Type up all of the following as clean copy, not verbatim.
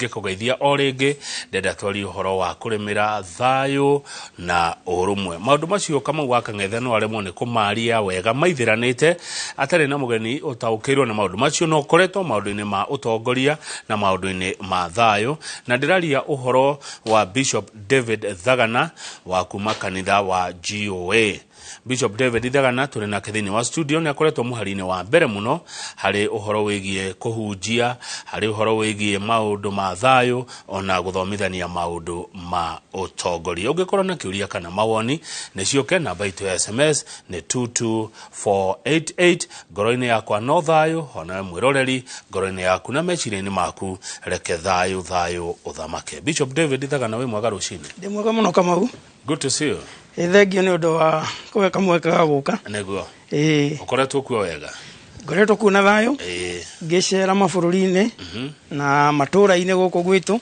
Ngĩkũgeithia o rĩngĩ, ndenda twarie ũhoro wa kũrĩmĩra thayũ na ũrũmwe. Maũndũ macio Kamau wa Kang'ethe no aremwo nĩ kũmaria wega maithĩranĩte atarĩ na mũgeni ũtaũkĩirwo nĩ maũndũ macio na ũkoretwo maũndũ-inĩ ma ũtongoria na maũndũ-inĩ ma thayũ. Na ndĩraria ũhoro wa Bishop David Thagana wa kuma kanitha wa GOA. Bishop David Ithagana tũrĩ nake thĩinĩ wa studio nĩ akoretwo mũhari-inĩ wa mbere mũno harĩ ũhoro wĩgiĩ kũhunjia, harĩ ũhoro wĩgiĩ maũndũ ma thayũ ona gũthomithania maũndũ ma ũtongoria. Ũngĩkorwo na kĩũria kana mawoni nĩ ciũke, namba itũ ya SMS nĩ 22488. Ngoro-inĩ yakwa no thayũ, onawe mwĩroreri, ngoro-inĩ yaku na meciria-inĩ maku reke thayũ thayũ ũthamake. Bishop David Ithagana, wĩ mwega rũcinĩ? Ndĩ mwega mũno, Kamau. Good to see you. Ĩ, thengio nĩ ũndũ wa kũhe kamweke ga gũka. Nĩguo. Ĩ. Ũkoretwo kuo wega? Ngoretwo kuo na thayũ. Ngĩcera mabũrũri-inĩ na matũũra-inĩ gũkũ gwitũ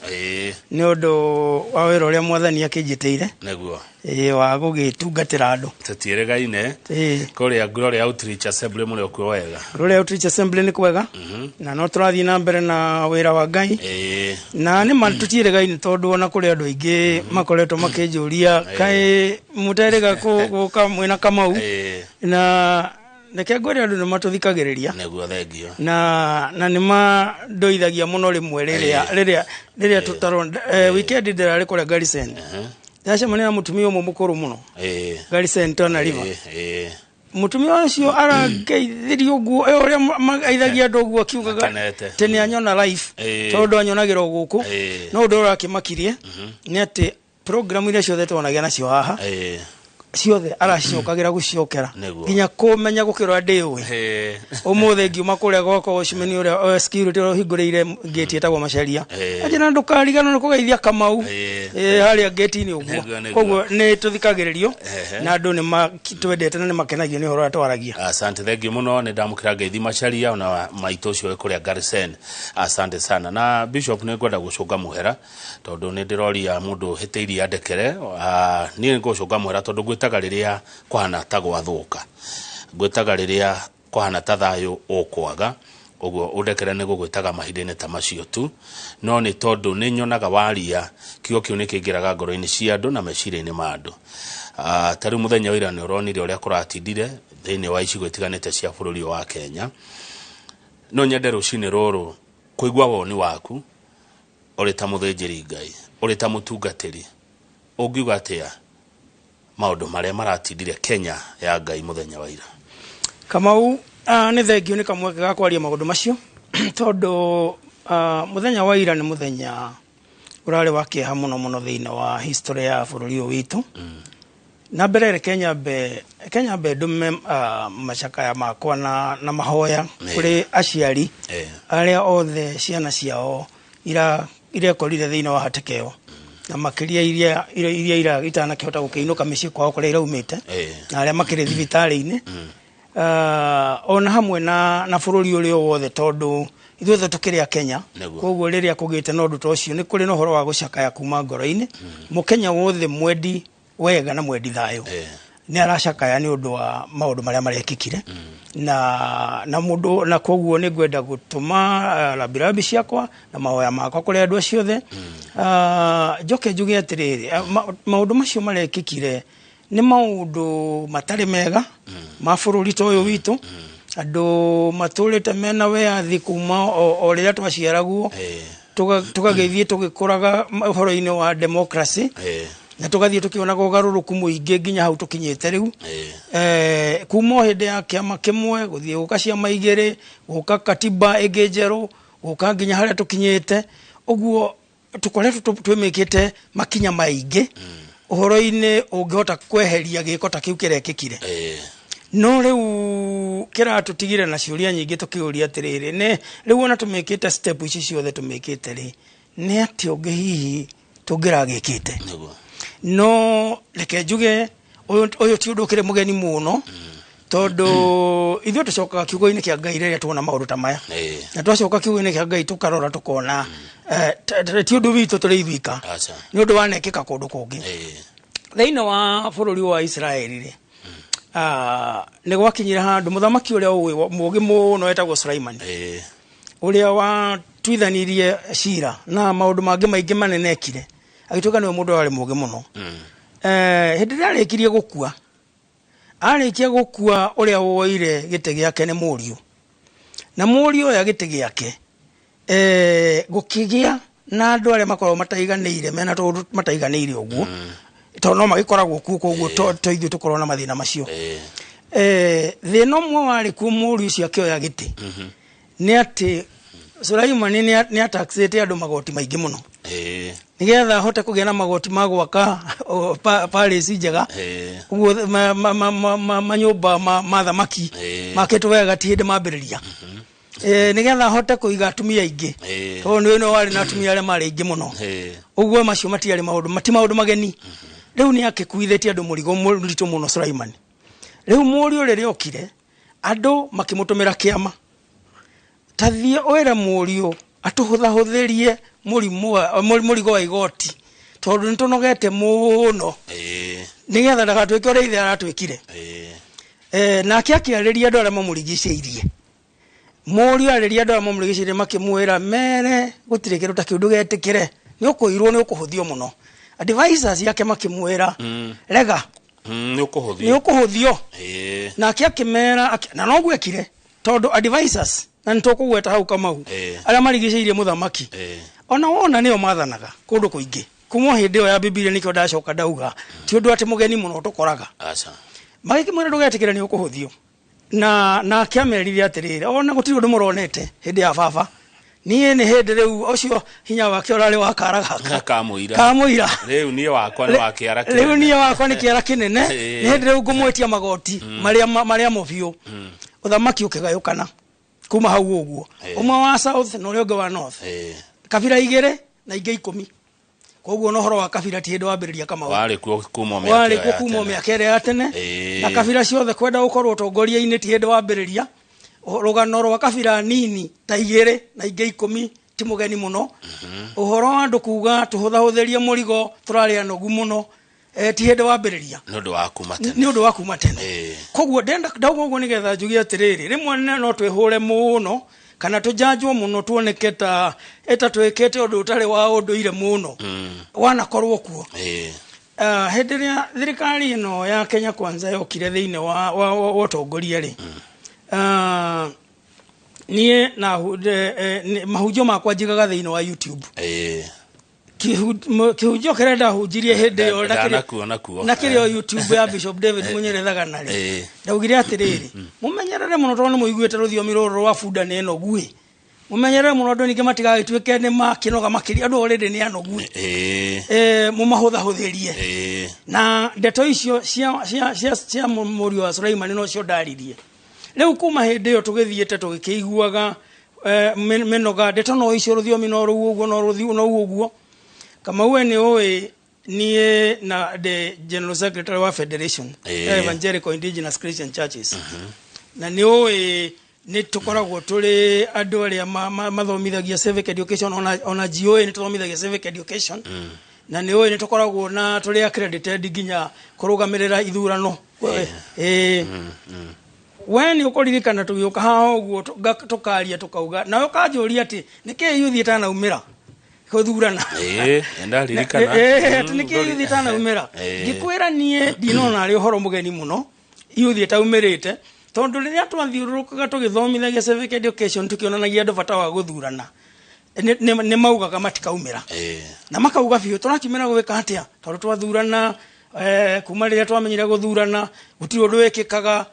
nĩ ũndũ wa wĩra ũrĩa Mwathani akĩnjĩtĩire. Ĩ, wa gũgĩtungatĩra andũ. Tũtiĩrĩgaine. Kũrĩa Glory Outreach Assembly mũrĩ o kuo wega? Glory Outreach Assembly nĩ kwega na no tũrathiĩ na mbere na wĩra wa Ngai. Na nĩ ma tũtiĩrĩgaine tondũ ona kũrĩ andũ aingĩ makoretwo makĩnjũria kaĩ mũterĩga gũka mwĩna Kamau. Na reke ngwĩre andũ nĩ matũthikagĩrĩria. Nĩguo, thengio. Na nĩ mandoithagia mũno rĩmwe rĩrĩa rĩrĩa tũtarona weekend ndĩrarĩ kũrĩa Garrison, ndacemania na mũtumia ũmwe mũkũrũ mũno Garrison, Tana River. Mũtumia ũcio arangeithirie ũguo, ũrĩa magaithagia andũ ũguo, akiugaga Akenete. tene anyona live tondũ anyonagĩra o gũkũ. No ũndũ ũrĩa ũrakĩmakirie nĩ atĩ program iria ciothe twanagia nacio haha ciothe aracicokagĩra gũcokera nginya kũmenya gũkĩra ndĩũĩ. Ũmũthĩ ngiuma kũrĩa gwakwa, watchman ũrĩa security ũrĩa ũhingũrĩire ngĩti ĩtagwo Macaria anjĩra, "Ndũkariganwo nĩ kũgeithia Kamau harĩa ngĩti-inĩ ũguo." Nĩguo, nĩguo. Koguo nĩ tũthikagĩrĩrio na andũ nĩ matwendete na nĩ makenagio nĩ ũhoro ũrĩa twaragia. Asante, thank you mũno. Nĩ ndamũkĩra ngeithi Macharia ona maitũ ũcio wĩ kũrĩa Garsen, asante sana. Na Bishop, nĩ ngwenda gũcũnga mũhera tondũ nĩ ndĩroria mũndũ ũhĩtĩirie andekere. Niĩ nĩ ngũcũnga mũhera tondũ ngwĩtaga rĩrĩa kũhana ta gwathũka, ngwĩtaga rĩrĩa kũhana ta thayũ ũkwaga ũguo. Ũndekere nĩ gũgwĩtaga mahinda-inĩ ta macio tu, no nĩ tondũ nĩ nyonaga waria kiugo kĩu nĩ kĩingĩraga ngoro-inĩ cia andũ na meciria-inĩ ma andũ. Ta rĩu mũthenya wa ira nĩ ũronire ũrĩa kũratindire thĩinĩ wa icigo itiganĩte cia bũrũri ũyũ wa Kenya. No nyende rũcinĩ rũrũ kũigua woni waku ũrĩ ta mũthĩnjĩri Ngai, ũrĩ ta mũtungatĩri, ũngiuga atĩa maũndũ marĩa maratindire Kenya ya Ngai mũthenya wa ira? Kamau, nĩ thengio nĩ kamweke ga kwaria maũndũ macio tondũ mũthenya wa ira nĩ mũthenya ũrarĩ wa kĩeha mũno mũno thĩinĩ wa history ya bũrũri ũyũ witũ. Na mbere reke nyambe ndũme macakaya makwa na mahoya kũrĩ aciari arĩa othe ciana ciao irekorire thĩinĩ wa hatĩka ĩyo, na makĩria iria itanakĩhota gũkĩinũka mĩciĩ kwao kũrĩa iraumĩte na arĩa makĩrĩ thibitarĩ-inĩ, ona hamwe na bũrũri ũrĩa wothe tondũ ithuothe tũkĩrĩ a Kenya. Koguo rĩrĩa kũgĩte na ũndũ ta ũcio nĩ kũrĩ na ũhoro wa gũcakaya kuma ngoro-inĩ. Mũkenya wothe mwendi wega na mwendi thayũ nĩ aracakaya nĩ ũndũ wa maũndũ marĩa marekĩkire na mũndũ, na koguo nĩ ngwenda gũtũma rambirambi ciakwa na mahoya makwa kũrĩ andũ acio othe. Njoke njuge atĩrĩrĩ, maũndũ macio marekĩkire nĩ maũndũ matarĩ mega ma bũrũri ta ũyũ witũ, andũ matũrĩte mena wĩyathi kuma o rĩrĩa twaciaragwo, tũgagĩthiĩ tũgĩkũraga ũhoro-inĩ wa democracy na tũgathiĩ tũkĩonaga ũgarũrũku mũingĩ nginya hau tũkinyĩte rĩu. Kuma o hĩndĩ ya kĩama kĩmwe gũthiĩ gũka ciama igĩrĩ, gũka katiba ĩngĩ njerũ, gũka nginya harĩa tũkinyĩte ũguo, tũkoretwo twĩmĩkĩte makinya maingĩ ũhoro-inĩ ũngĩhota kweheria gĩko ta kĩu kĩrekĩkire. No rĩu kĩratũtigire na ciũria nyingĩ tũkĩũria atĩrĩrĩ, nĩ rĩu ona tũmĩkĩte step ici ciothe tũmĩkĩte rĩ, nĩ atĩa ũngĩ hihi tũngĩragĩkĩte? No reke njuge ũyũ ti ũndũ ũkĩrĩ mũgeni mũno tondũ ithuĩ tũcokaga kiugo-inĩ kĩa Ngai rĩrĩa tuona maũndũ ta maya, na twacoka kiugo-inĩ kĩa Ngai tũkarora tũkona ti ũndũ witũ tũrĩ ithuika, Aca. nĩ ũndũ wanekĩka kũndũ kũngĩ. Thĩinĩ wa bũrũri wa Israeli rĩ, nĩ gwakinyire handũ mũthamaki ũrĩa ũĩ mũũgĩ mũno wetagwo Sulaiman. Ũrĩa watuithanirie cira na maũndũ mangĩ maingĩ manene ekire, agĩtuĩka nĩwe mũndũ warĩ mũũgĩ mũno. Hĩndĩ ĩrĩa arĩkirie gũkua, arĩkia gũkua, ũrĩa woire gĩtĩ gĩake nĩ mũriũ, na mũriũ oya gĩtĩ gĩake, gũkĩgĩa na andũ arĩa makoragwo mataiganĩire, mena tũũndũ mataiganĩire ũguo, tondũ no magĩkoragwo kuo, koguo to ithuĩ tũkorwo na mathĩna macio. Thĩna ũmwe warĩ kuo mũriũ ũcio akĩoya gĩtĩ nĩ atĩ Sulaimani nĩ ataxĩte andũ magoti maingĩ mũno, nĩgetha ahote kũgĩa na magoti ma gwaka palace njega, ũguo manyũmba ma thamaki makĩtwo wega ti hĩndĩ mambĩrĩria, nĩgetha ahote kũiga atumia aingĩ, tondũ nĩ nĩ warĩ na atumia arĩa marĩ aingĩ mũno. Ũguo macio matiarĩ maũndũ, mati maũndũ mageni. Rĩu nĩ akĩkuithĩtie andũ mũrigo mũritũ mũno Sulaimani. Rĩu mũriũ rĩrĩa okire, andũ makĩmũtũmĩra kĩama, tathiĩ wĩre mũriũ atũhũthahũthĩrie mũrimũ mũrigo wa igoti, tondũ nĩ tũnogete mũno, nĩgetha ndagatuĩke ũrĩa ithe aratwĩkire. Nake akĩarĩria andũ arĩa mamũrigicĩirie. Mũriũ arĩria andũ arĩa mamũrigicĩirie, makĩmwĩra mere gũtirĩ kĩndũ ta kĩu, ndũgetĩkĩre, nĩ ũkũirwo, nĩ ũkũhũthio mũno. Advisors yake makĩmwĩra, rega. Nĩ ũkũhũthio. Nĩ ũkũhũthio. Nake akĩmera na noguo ekire, tondũ advisors, na nĩ tũkũgweta hau, Kamau, arĩa marigicĩirie mũthamaki, ona wona nĩo mathanaga kũndũ kũingĩ kuma hĩndĩ ĩyo ya Bibilia. Nĩkĩo ndacoka ndauga ti ũndũ atĩ mũgeni mũno tũkoraga. Aca. Magĩkĩmwĩra ndũgetĩkĩre, nĩ ũkũhũthio, na nake amerire atĩrĩrĩ, ona gũtirĩ ũndũ mũronete hĩndĩ ya baba, niĩ nĩ hĩndĩ rĩu ũcio hinya wake ũrarĩ wa kara gaka. Kamũira. Kamũira. Rĩu niĩ wakwa nĩ wa kĩara kĩnene. Rĩu niĩ wakwa nĩ kĩara kĩnene. Nĩ hĩndĩ rĩu ngũmwĩtia magoti marĩa marĩa mo biũ. Ũthamaki ũkĩgayũkana kuma hau ũguo, ũmwe wa south na ũrĩa ũngĩ wa north, kabira igĩrĩ na ingĩ 10. Koguo na ũhoro wa kabira ti hĩndĩ wambĩrĩria, Kamau. Warĩ kuo kuma mĩaka warĩ ĩyo kuo ya kuma tene. Mĩaka ĩrĩa ya tene. Na kabira ciothe kwenda gũkorwo ũtongoria-inĩ ti hĩndĩ wambĩrĩria. Rũgano rwa kabira nini ta igĩrĩ na ingĩ 10 ti mũgeni mũno. Ũhoro wa andũ kuga tũhũthahũthĩrie mũrigo, tũrarĩ anogu mũno, ti hĩndĩ wambĩrĩria. Nĩ ũndũ wa kuma tene. Nĩ ũndũ wa kuma tene. Koguo ndenda ndauga ũguo nĩgetha njuge atĩrĩrĩ, rĩmwe no twĩhũre mũno kana tũjanjwo mũno, tuoneke ta ĩta twĩkĩte ũndũ ũtarĩ wa ũndũire mũno, wanakorwo kuo. Hĩndĩ ĩrĩa thirikari ĩno ya Kenya Kwanza yokire thĩinĩ wa ũtongoria rĩ, niĩ na mahunjio makwa njigaga thĩinĩ wa YouTube. Kĩhunjio kĩrĩa ndahunjirie hĩndĩ ĩyo Ndanakuona kuo. Na kĩrĩ o YouTube ya Bishop David Munyere Thagana rĩ, ndaugire atĩrĩrĩ, mũmenyerere mũno, tondũ nĩ mũiguĩte rũthiomi rũrũ rwa bunda nĩ ĩnogu ĩ, mũmenyerere mũno andũ ningĩ matigagĩtuĩke nĩ makĩnoga makĩria, andũ already nĩ anogu ĩ. Mũmahũthahũthĩrie. Na ndeto icio cia mũriũ wa Sulaimani nocio ndaririe. Rĩu kuma hĩndĩ ĩyo tũgĩthiĩte tũgĩkĩiguaga mĩnoga, ndeto no icio, rũthiomi no rũu ũguo, no rũthiũ no ũguo. Kamau, we nĩ ũĩ niĩ na the general secretary wa Federation ya Evangelical Indigenous Christian Churches, na nĩ ũĩ nĩ tũkoragwo tũrĩ andũ arĩa mathomithagia civic education, ona GOA nĩ tũthomithagia civic education, na nĩ ũĩ nĩ tũkoragwo na tũrĩ accredited nginya kũrũgamĩrĩra ithurano. We nĩ ũkũririkana tũgĩũka haha ũguo, tũkaria tũkauga, nawe ũkanjũria atĩ nĩkĩĩ yuthi ĩtanaumĩra gũthurana. Ĩĩ, nĩndaririkana. Atĩ nĩkĩĩ yuthi ĩtanaumĩra. Ngĩkwĩra niĩ ndinona arĩ ũhoro mũgeni mũno yuthi ĩtaumĩrĩte, tondũ rĩrĩa twathiũrũrũkaga tũgĩthomithagia civic education, tũkĩonanagia andũ bata wa gũthurana, nĩ maugaga matikaumĩra, na makauga biũ tũrakiumĩra gwĩka atĩa, tondũ twathurana, kuma rĩrĩa twamenyire gũthurana gũtirĩ ũndũ wĩkĩkaga,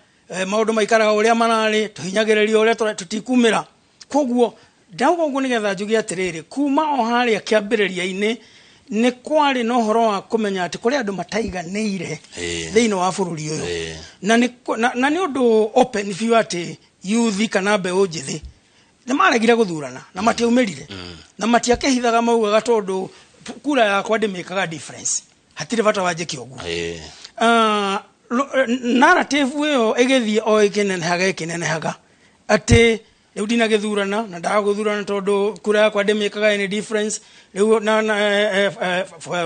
maũndũ maikaraga ũrĩa mararĩ, tũhinyagĩrĩrio ũrĩa tũtikumĩra. Koguo ndauga ũguo nĩgetha njuge atĩrĩrĩ, kuma o harĩa kĩambĩrĩria-inĩ nĩ kwarĩ na ũhoro wa kũmenya atĩ kũrĩ andũ mataiganĩire thĩinĩ wa bũrũri ũyũ. Na nĩ ũndũ open biũ atĩ yuthi kana mbeũ njĩthĩ nĩ maregire gũthurana na matiaumĩrire, na matiakĩhithaga, maugaga tondũ kura yakwa ndĩmĩkaga difference, hatirĩ bata wa njĩke ũguo. Narrative ĩyo ĩgĩthiĩ o ĩkĩnenehaga ĩkĩnenehaga, atĩ rĩu ndinagĩthurana na ndaga gũthurana tondũ kura yakwa ndĩmĩkaga any difference. Rĩu na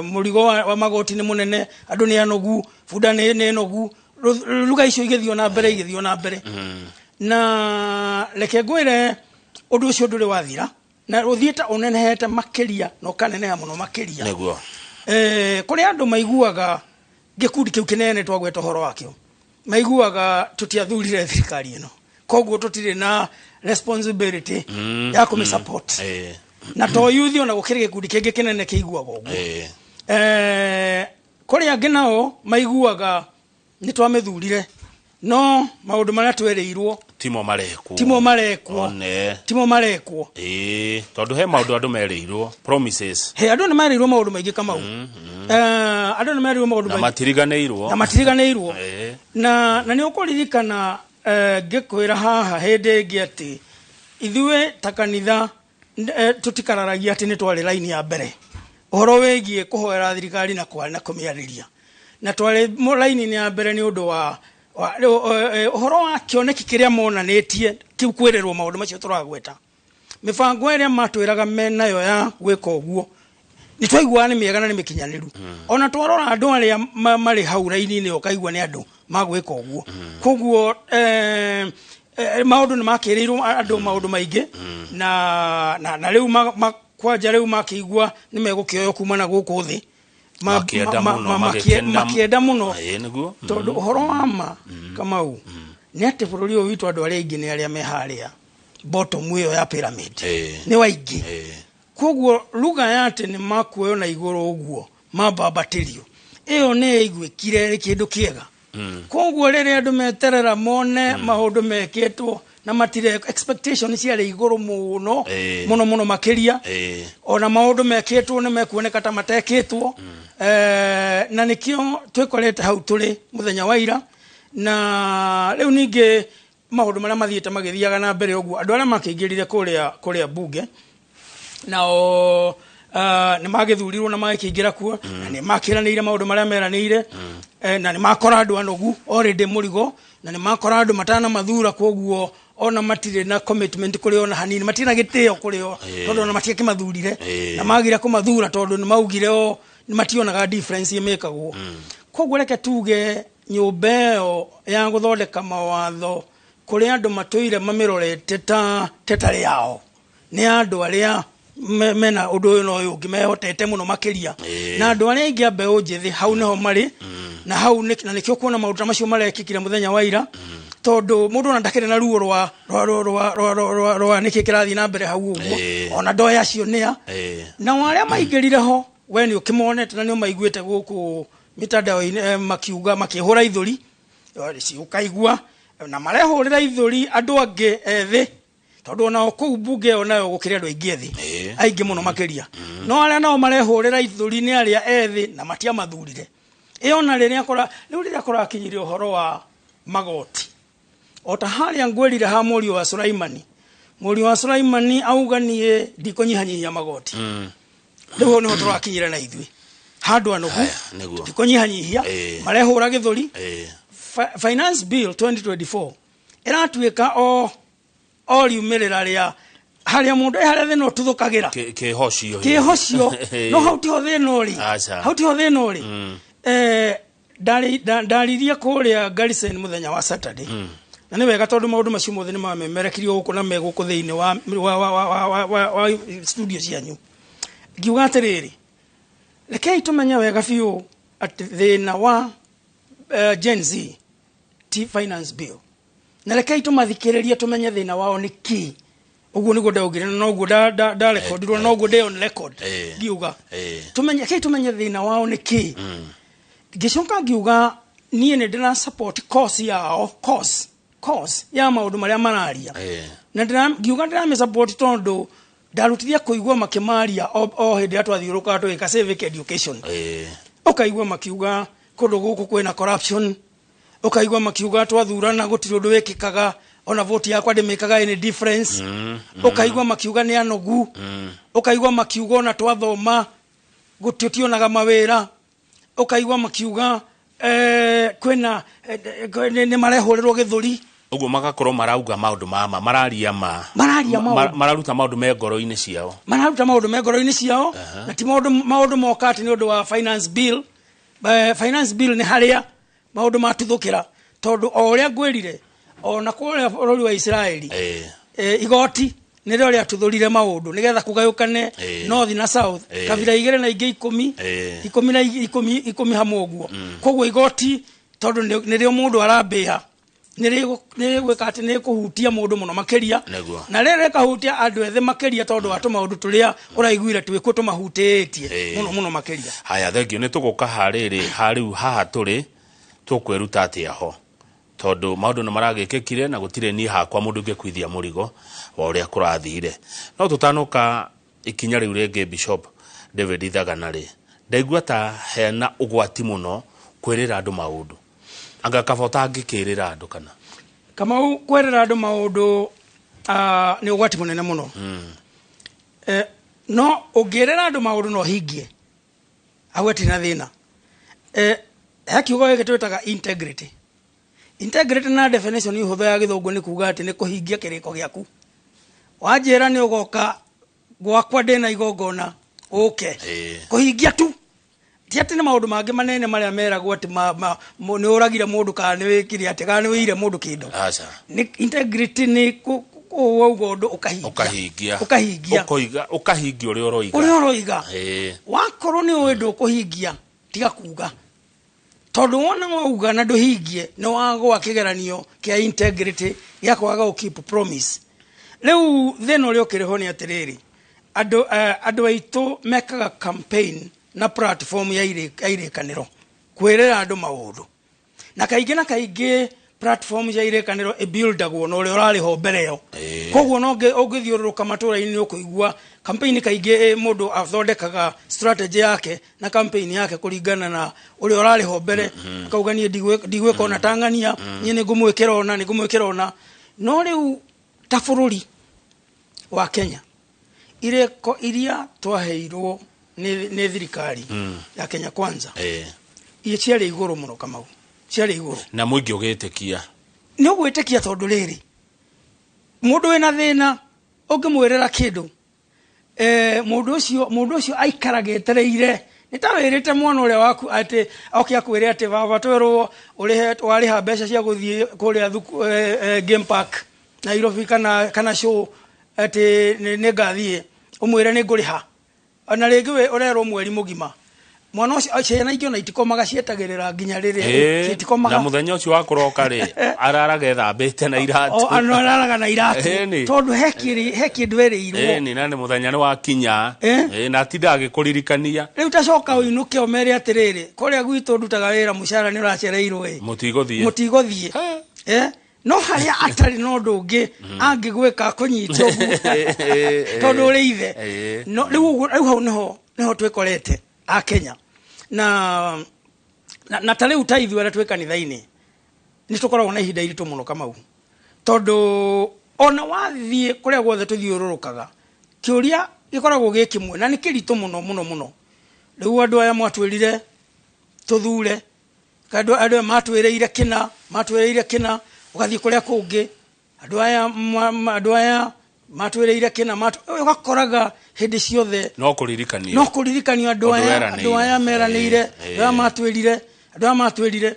mũrigo wa magoti nĩ mũnene, andũ nĩ anogu, bunda nĩ nogu. Ruga icio igĩthiĩ na mbere, igĩthiĩ na mbere. Na reke ngwĩre, Ũndũ ũcio ndũrĩ wathira na ũthiĩte ũnenehete makĩria na ũkaneneha mũno makĩria. Nĩguo. Kũrĩ andũ maiguaga gĩkundi kĩu kĩnene twagweta ũhoro wakĩo, maiguaga tũtiathurire thirikari ĩno, koguo tũtirĩ na responsibility ya kũmĩ support. Na to yuthi, ona gũkĩrĩ gĩkundi kĩngĩ kĩnene kĩiguaga ũguo. Kũrĩ angĩ nao maiguaga nĩ twamĩthurire, no maũndũ marĩa twerĩirwo timo marekwo. Timo marekwo. One. Timo marekwo. Tondũ he maũndũ andũ merĩirwo, promises. He andũ nĩ merĩirwo maũndũ maingĩ, Kamau. Andũ nĩ merĩirwo maũndũ na maingĩ. Matiriganĩirwo. Na matiriganĩirwo. Na nĩ ũkũririkana, ngĩkwĩra haha hĩndĩ ĩngĩ atĩ ithuĩ ta kanitha tũtikararagia atĩ nĩ twarĩ raini ya mbere ũhoro wĩgiĩ kũhoera thirikari na na kũmĩarĩria, na twarĩ raini-inĩ ya mbere nĩ ũndũ wa rĩu, ũhoro wa kĩoneki kĩrĩa monanĩtie kĩu, kwĩrĩrwo maũndũ macio tũragweta, mĩbango ĩrĩa matwĩraga menayo ya gwĩka ũguo, nĩ twaiguaga nĩ mĩega na nĩ mĩkinyanĩru. Ona twarora andũ arĩa marĩ hau raini-inĩ, ũkaigua nĩ andũ magwĩka ũguo. Koguo maũndũ nĩ makĩrĩirwo andũ maũndũ maingĩ, na rĩu kwanja rĩu makĩigua nĩ megũkĩoywo kuma na gũkũ thĩ. Makĩenda mũno, magĩkena. Makĩenda mũno. Nĩguo. Tondũ ũhoro wa ma, Kamau, nĩ atĩ bũrũri ũyũ witũ andũ arĩa aingĩ nĩ arĩa me harĩa bottom ĩyo ya pyramid, nĩ waingĩ. Koguo ruga ya atĩ nĩ makuoywo na igũrũ ũguo mambambatĩrio, ĩyo nĩ ĩiguĩkire ĩrĩ kĩndũ kĩega. Koguo rĩrĩa andũ meterera mone maũndũ mekĩtwo na matire, expectation ciarĩ igũrũ mũno, mũno mũno makĩria. Ona maũndũ mekĩtwo nĩ mekuoneka ta matekĩtwo. Na nĩkĩo twĩkorete hau tũrĩ mũthenya wa ira. Na rĩu ningĩ maũndũ marĩa mathiĩte magĩthiaga na mbere ũguo, andũ arĩa makĩingĩrire kũrĩa bunge nao nĩ magĩthurirwo na magĩkĩingĩra kuo, na nĩ makĩranĩire maũndũ marĩa meranĩire, na nĩ makora andũ anogu already mũrigo, na nĩ makora andũ matana mathura, koguo ona matirĩ na commitment kũrĩ ona hanini, matirĩ na gĩtĩo kũrĩ o, tondũ ona matiakĩmathurire. Na magire kũmathura tondũ nĩ maugire o nĩ mationaga difference ĩmĩkagwo. Koguo reke tuge nyũmba ĩyo ya gũthondeka mawatho, kũrĩ andũ matũire mamĩrorete ta tetarĩ yao, nĩ andũ arĩa mena ũndũ ũyũ na ũyũ ũngĩ, mehotete mũno makĩria, na andũ arĩa aingĩ a mbeũ njĩthĩ hau nĩho marĩ. Na hau na nĩkĩo kuona maũndũ ta macio marekĩkire mũthenya wa ira, tondũ mũndũ ona ndakĩrĩ na ruo rwa nĩkĩ kĩrathiĩ na mbere hau ũguo. Ona ndoĩ acio nĩa. Nao arĩa maingĩrire ho, we nĩ ũkĩmonete na nĩ ũmaiguĩte gũkũ mitandao-inĩ, makiuga makĩhũra ithũri. Ũkaigua na marehũrĩra ithũri andũ angĩ ethĩ, tondũ onao kũu mbunge ĩyo nayo gũkĩrĩ andũ aingĩ ethĩ, aingĩ mũno makĩria. No arĩa nao marehũrĩra ithũri nĩ arĩa ethĩ na matiamathurire. Ĩyo na rĩrĩa kũra rĩu rĩrĩa kũrakinyire ũhoro wa magoti, o ta harĩa ngwĩrire ha mũriũ wa Sulaimani, mũriũ wa Sulaimani auga niĩ ndikũnyihanyihia magoti. Rĩu hau nĩho tũrakinyire na ithuĩ handũ anogu. Haya, nĩguo. Ndikũnyihanyihia. Marehũra gĩthũri. Finance Bill 2024 ĩratuĩka o riumĩrĩra rĩa harĩa mũndũ harĩa thĩna ũtuthũkagĩra. Kĩhocio. Kĩhocio, no hau tiho thĩna ũrĩ. Aca. Hau tiho thĩna ũrĩ. Ndaririe kũrĩa Garrison mũthenya wa Saturday, na nĩ wega tondũ maũndũ macio mothe nĩ mamemerekirio gũkũ na me gũkũ thĩinĩ wa studio cianyu. Ngiuga atĩrĩrĩ, rekei tũmenye wega biũ atĩ thĩna wa Gen Z ti finance bill, na rekei tũmathikĩrĩrie tũmenye thĩna wao nĩ kĩ. Ũguo nĩguo ndaugire, na noguo ndarekondirwo, na noguo ndĩ on record ngiuga tũmenye, rekei tũmenye thĩna wao nĩ kĩ. Ngĩcoka ngiuga niĩ nĩ ndĩra support cause yao, cause ya maũndũ marĩa mararia. Na ngiuga ndĩramĩ support tondũ ndarutithia kũigua makĩmaria o hĩndĩ ĩrĩa twathiũrũrũkaga tũgĩka civic education. Ũkaigua makiuga kũndũ gũkũ kwĩna corruption, ũkaigua makiuga twathurana gũtirĩ ũndũ wĩkĩkaga, ona vote yakwa ndĩmĩkaga any difference. Ũkaigua makiuga nĩ anogu. Ũkaigua makiuga ona twathoma gũtionaga mawĩra. Ũkaigua makiuga kwĩna nĩ marehũrĩrwo gĩthũri. Ũguo magakorwo marauga maũndũ ma mararia ma Mararia maũndũ. Mararuta maũndũ me ngoro-inĩ ciao. Mararuta maũndũ me ngoro-inĩ ciao, na ti maũndũ moka atĩ nĩ ũndũ wa finance bill. Finance bill nĩ harĩa maũndũ matuthũkĩra, tondũ o ũrĩa ngwĩrire, ona kũrĩa bũrũri wa Isiraeli, igoti nĩ Nĩrĩo rĩatuthũrire maũndũ nĩgetha kũgayũkane north na south, kabira igĩrĩ na ingĩ 10, 10 na 10 hamwe ũguo. Koguo igoti tondũ nĩrĩo mũndũ arambĩa, nĩrĩgwĩka atĩ nĩrĩkũhutia mũndũ mũno makĩria, na rĩrĩ rĩkahutia andũ ethĩ makĩria tondũ wa tũmaũndũ tũrĩa ũraiguire twĩkuo tũmahutĩtie mũno mũno makĩria. Haya, thengio. Nĩ tũgũka harĩrĩ harĩu haha tũrĩ tũkwĩruta atĩa ho, tondũ maũndũ nĩ maragĩkĩkire na gũtirĩ niĩ hakwa mũndũ ũngĩkuithia mũrigo wa ũrĩa kũrathire. No tũtanoka ikinya rĩu rĩngĩ, Bishop David Ithagana rĩ, ndaigua ta hena ũgwati mũno kwĩrĩra andũ maũndũ, anga kaba ũtangĩkĩrĩra andũ kana? Kamau, kwerera andũ maũndũ nĩ ũgwati mũnene mũno. No ũngĩrĩra andũ maũndũ no hingie hau hatirĩ na thĩna. He kiugo gĩkĩ twĩtaga integrity. Integrity na definition hũthũ ya gĩthũngũ nĩ kuga atĩ nĩ kũhingia kĩrĩko gĩaku. Wanjĩra nĩ ũgoka gwakwa ndĩna igongona, ũke. Kũhingia tu, ti atĩ nĩ maũndũ mangĩ manene marĩa meragwo atĩ nĩ ũragire mũndũ kana nĩ wĩkire atĩ kana nĩ wĩire mũndũ kĩndũ. Aca. Nĩ integrity nĩ wauga ũndũ ũkahingia. Ũkahingia. Ũkahingia. Ũkoiga ũkahingia ũrĩa ũroiga. Ũrĩa ũroiga. Wakorwo nĩ ũĩ ndũkũhingia, tiga kuga, tondũ wona wauga na ndũhingie nĩ wagwa kĩgeranio kĩa integrity gĩa kwaga gũ keep promise. Rĩu thĩna ũrĩa ũkĩrĩ ho nĩ atĩrĩrĩ, andũ aitũ mekaga campaign na platform ya irĩkanĩro kwĩrĩra andũ maũndũ, na kaingĩ na kaingĩ platform ya irĩkanĩro ĩbuildagwo na ũrĩa ũrarĩ ho mbere ĩyo. Koguo no ũngĩthiũrũrũka matũra-inĩ nĩ ũkũigua campaign kaingĩ, mũndũ athondekaga strategy yake na campaign yake kũringana na ũrĩa ũrarĩ ho mbere, akauga niĩ ndigwĩka ona tang'ania, niĩ nĩ ngũmwĩkĩra ona nĩ ngũmwĩkĩra ona. No rĩu ta bũrũri wa Kenya, irĩko iria twaheirwo nĩ thirikari ya Kenya Kwanza, iria ciarĩ igũrũ mũno, Kamau, ciarĩ igũrũ. Na mũingĩ ũgĩtĩkia. Nĩ ũgwĩtĩkia tondũ rĩrĩ, mũndũ wĩna thĩna ũngĩmwĩrĩra kĩndũ, mũndũ ũcio aikaraga etereire. Nĩ ta wĩrĩte mwana ũrĩa waku atĩ oke akwĩre atĩ baba twerwo ũrĩhe, warĩha mbeca cia gũthiĩ kũrĩa game park Nairobi kana show atĩ nĩ ngathiĩ, ũmwĩre nĩ ngũrĩha, ona rĩngĩ we ũrerwo mweri mũgima. Mwana ũcio, ciana ingĩ ona itikomaga, cietagĩrĩra nginya rĩrĩa citikomaga. Na mũthenya ũcio wa kũroka rĩ, araraga ethambĩte na iratũ. O, ano araraga na iratũ. Tondũ he kĩndũ erĩirwo. Ĩni, na nĩ mũthenya nĩ wakinya. Na atinda agĩkũririkania. Rĩu ta coka ũinũke ũmere atĩrĩrĩ, kũrĩa gwitũ ndutaga wĩra mũcara nĩ ũracereirwo ĩ. Mũtigũthiĩ. Mũtigũthiĩ. No harĩa atarĩ na ũndũ ũngĩ angĩgwĩka kũnyita ũguo tondũ ũrĩ ithe. No rĩu rĩu hau nĩho twĩkorete a Kenya na ta rĩu ta ithuĩ arĩa twĩ kanitha-inĩ nĩ tũkoragwo na ihinda iritũ mũno, Kamau, tondũ ona wathiĩ kũrĩa guothe tũthiũrũrũkaga, kĩũria gĩkoragwo gĩ kĩmwe na nĩ kĩritũ mũno mũno mũno. Rĩu andũ aya mwatwĩrire tũthure, andũ aya matwĩrĩire kĩna, matwĩrĩire kĩna, ũgathiĩ kũrĩa kũngĩ, andũ aya matwĩrĩire kĩna, ũgakoraga hĩndĩ ciothe no kũririkanio. No kũririkanio andũ Ũndũ aya weranĩire. Andũ aya meranĩire, andũ aya matwĩrire, andũ aya matwĩrire.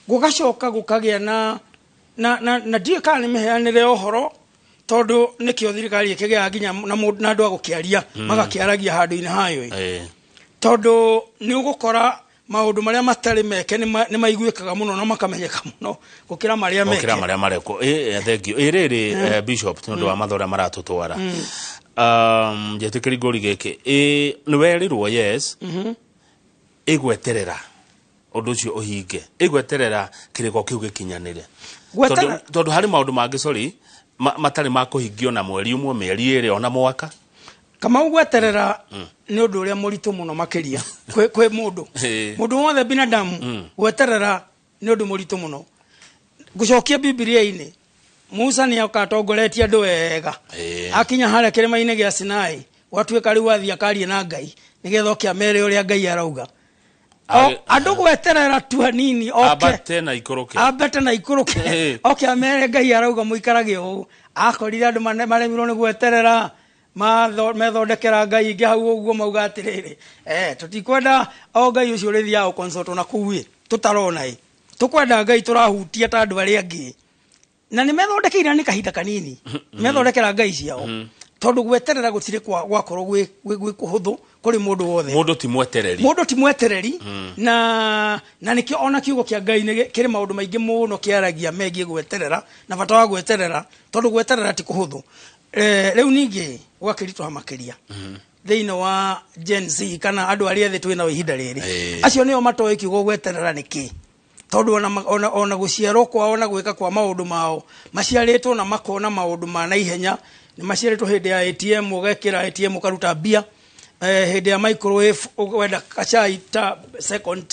Gũgacoka gũkagĩa na ndiũĩ kana nĩ mĩheanĩre ya ũhoro, tondũ nĩkĩo thirikari ĩkĩgĩaga nginya na andũ a gũkĩaria, magakĩaragia handũ-inĩ hayo ĩ. Tondũ nĩ ũgũkora maũndũ marĩa matarĩ meke nĩ maiguĩkaga mũno na makamenyeka mũno gũkĩra marĩa meke. Gũkĩra marĩa marekwo. Thank you. Rĩrĩ, Bishop, nĩ ũndũ wa mathaa ũrĩa maratũtwara, njĩtĩkĩri ngũri gĩkĩ, nĩ werirwo yes, ĩgweterera ũndũ ũcio ũhinge, ĩgweterera kĩrĩko kĩu gĩkinyanĩre. Tondũ harĩ maũndũ mangĩ, sorry, matarĩ ma kũhingio na mweri ũmwe, mĩeri 2, ona mwaka. Kamau, gweterera nĩ ũndũ ũrĩa mũritũ mũno makĩria kwĩ mũndũ. Mũndũ wothe binadamu, gweterera nĩ ũndũ mũritũ mũno. Ngũcokia Bibilia-inĩ, Musa nĩ oka atongoretie andũ wega, akinya harĩa kĩrĩma-inĩ gĩa Sinai, gwatuĩka rĩu athiĩ akarie na Ngai nĩgetha oke amere ũrĩa Ngai arauga. Andũ gweterera tu hanini oke ambate na ikũrũke. Ambate na ikũrũke, oke amere Ngai arauga mũikarage ũũ. Akorire andũ maremirwo nĩ gweterera, methondekera ngai ingĩ hau ũguo, mauga atĩrĩrĩ, tũtikwenda o ngai ũcio ũrĩthiaga gũconsult na kũu ĩ tũtarona ĩ, tũkwenda ngai tũrahutia ta andũ arĩa angĩ. Na nĩ methondekeire nĩ kahinda kanini methondekera ngai ciao, tondũ gweterera gũtirĩ gwakorwo gwĩ kũhũthũ kũrĩ mũndũ wothe. Mũndũ ti mwetereri. Mũndũ ti mwetereri. Na nĩkĩo ona kiugo kĩa Ngai nĩ kĩrĩ maũndũ maingĩ mũno kĩaragia megiĩ gweterera na bata wa gweterera, tondũ gweterera ti kũhũthũ. Rĩu ningĩ gwakĩritũha makĩria thĩinĩ wa Gen Z kana andũ arĩa ethĩ twĩ nao ihinda rĩrĩ. Acio nĩo matoĩ kiugo gweterera nĩ kĩ, tondũ ona gũciarwo kwao na gwĩka kwa maũndũ mao maciarĩtwo na makona maũndũ ma naihenya. Nĩ maciarĩtwo hĩndĩ ya ATM, ũgekĩra ATM ũkaruta mbia, hĩndĩ ya microwave wenda kacai ta second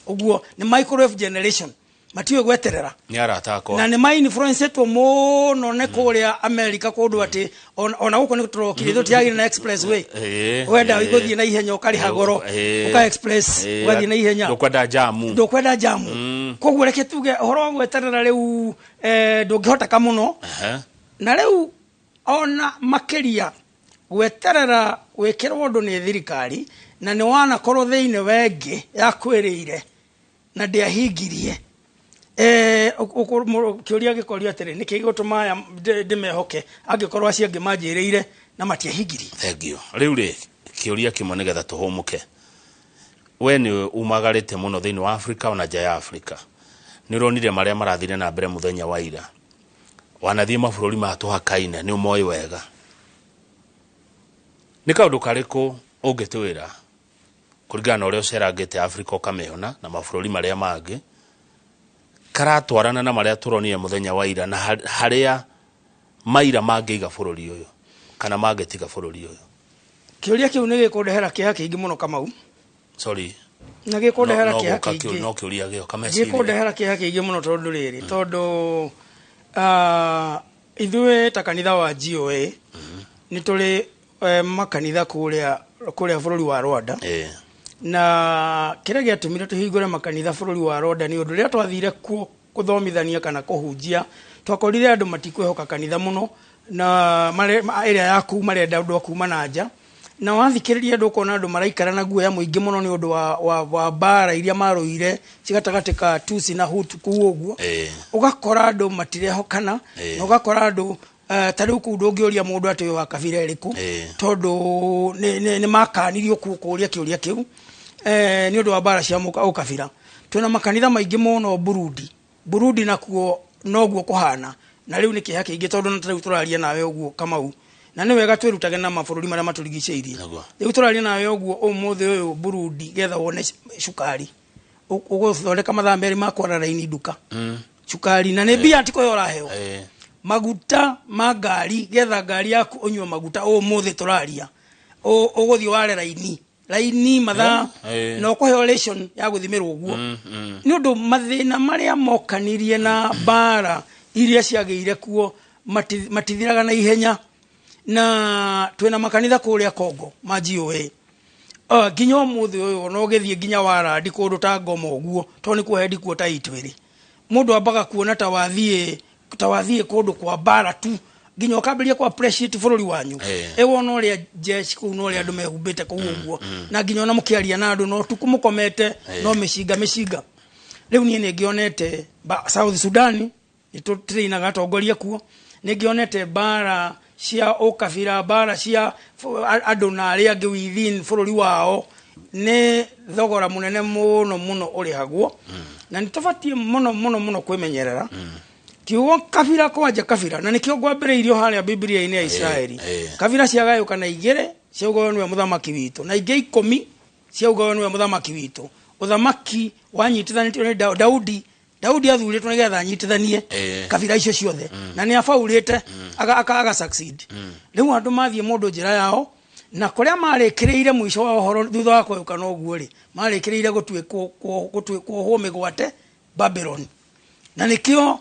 ũguo. Nĩ microwave generation, matiũĩ gweterera. Nĩ arata akwa. Na nĩ ma-influencetwo mũno nĩ kũrĩa America, kũndũ atĩ ona gũkũ nĩ tũrokire tũtiagire na expressway. Wenda gũthiĩ na ihenya ũkarĩha goro, ũka express ũgathiĩ na ihenya. Ndũkwenda jamu. Ndũkwenda jamu. Koguo reke tuge ũhoro wa gweterera rĩu ndũngĩhoteka mũno. Na rĩu ona makĩria gweterera gwĩkĩrwo ũndũ nĩ thirikari, na nĩ wanakorwo thĩinĩ wengĩ yakwĩrĩire na ndĩahingirie. Kĩũria gĩkorio atĩrĩ, nĩkĩ gĩgũtũma aya ndĩmehoke angĩkorwo acio angĩ manjĩrĩire na matiahingirie? Thank you. Rĩu rĩ, kĩũria kĩmwe nĩgetha tũhũmũke. We nĩ umagarĩte mũno thĩinĩ wa Afrika ona nja ya Afrika, nĩ ũronire marĩa marathire na mbere mũthenya wa ira. Wanathiĩ mabũrũri ma tũhakaine, nĩ ũmoĩ wega. Nĩ kaũndũ karĩkũ ũngĩtwĩra kũringana na ũrĩa ũcerangĩte Afrika ũkamĩona na mabũrũri marĩa mangĩ karatwarana na marĩa tũronire mũthenya wa ira, na harĩa maira mangĩiga bũrũri ũyũ kana mangĩtiga bũrũri ũyũ? Kĩũria kĩu nĩ gĩkũndehera kĩeha kĩingĩ mũno, Kamau. Sorry. Na gĩkũndehera No kĩeha gũka kĩingĩ. No kĩũria gĩoka meciria. Gĩkũndehera kĩeha kĩingĩ mũno, tondũ rĩrĩ, tondũ ithuĩ ta kanitha wa GOA nĩ tũrĩ makanitha kũrĩa bũrũri wa Rwanda. Na kĩrĩa gĩatũmire tũhingũre makanitha bũrũri wa Rwanda nĩ ũndũ rĩrĩa twathire kuo kũthomithania kana kũhunjia, twakorire andũ matikwĩhoka kanitha mũno na ĩrĩa ya kuu, marenda andũ a kuma na nja. Na wathikĩrĩria andũ ũkona andũ maraikara na guoya mũingĩ mũno nĩ ũndũ wa mbara iria marũire ci gatagatĩ ka Tutsi na Hutu kũu ũguo. Ũgakora andũ matirehokana. Na ũgakora andũ ta rĩu kũu ndũngĩũria mũndũ atĩ ũyũ wa kabira ĩrĩkũ, tondũ nĩ makanirio kuo kũũria kĩũria kĩu nĩ ũndũ wa mbara cia ũkabira. Twĩna makanitha maingĩ mũno Burundi. Burundi nakuo noguo kũhana, na rĩu nĩ kĩeha kĩingĩ, tondũ na ta rĩu tũraria nawe ũguo, Kamau, na nĩ wega twĩrutage na mabũrũri marĩa matũrigicĩirie. Rĩu tũraria nawe ũguo ũmũthĩ ũyũ, Burundi getha wone cukari ũgũthondeka mathaa 2 ma kwara raini nduka. Cukari na nĩ mbia ti kũheo ũraheo. Maguta ma ngari, getha ngari yaku ũnyue maguta ũmũthĩ tũraria, ũgũthiĩ ware raini raini mathaa na ũkũheo ration ya gũthimĩrwo ũguo, nĩ ũndũ mathĩna marĩa mokanirie na mbara iria ciagĩire kuo matithiraga na ihenya. Na twĩna makanitha kũrĩa Congo ma GOA. Nginya ũmũthĩ ũyũ ona ũgĩthiĩ nginya warandi kũndũ ta Ngoma ũguo, tondũ nĩkuo headquarter itũ ĩrĩ, mũndũ ambaga kuona ta wathiĩ kũndũ kwa mbara tu, nginya ũkambĩrĩria ku appreciate bũrũri wanyu. Ĩwona ũrĩa jeshi kũu na ũrĩa andũ mehumbĩte kũu ũguo, na nginya ona mũkĩaria na andũ no ũtukũ mũkomete no mĩcinga mĩcinga. Rĩu niĩ nĩ ngĩonete South Sudan, nĩ tũtrainaga atongoria kuo, nĩ ngĩonete mbara cia ũkabira, mbara cia andũ na arĩa angĩ within bũrũri wao. Nĩ thogora mũnene mũno mũno ũrĩhagwo, na nĩ tũbatiĩ mũno mũno mũno kwĩmenyerera kiugo kabira kwanja kabira, na nĩkĩo ngwambĩrĩirio harĩa Bibilia-inĩ ya Isiraeli. Kabira ciagayũkana igĩrĩ ciaugaga nĩwe mũthamaki witũ, na ingĩ 10 ciaugaga nĩwe mũthamaki witũ. Ũthamaki wanyitithanĩtio nĩ Daudi. Daudi athurĩtwo nĩgetha anyitithanie kabira icio ciothe, na nĩ abaurĩte aga succeed. Rĩu andũ mathiĩ mũndũ njĩra yao, na kũrĩa marĩkĩrĩire mũico wa ũhoro thutha wa kũyũkana ũguo rĩ, marĩkĩrĩire kuohwo mĩgwate Babylon, na nĩkĩo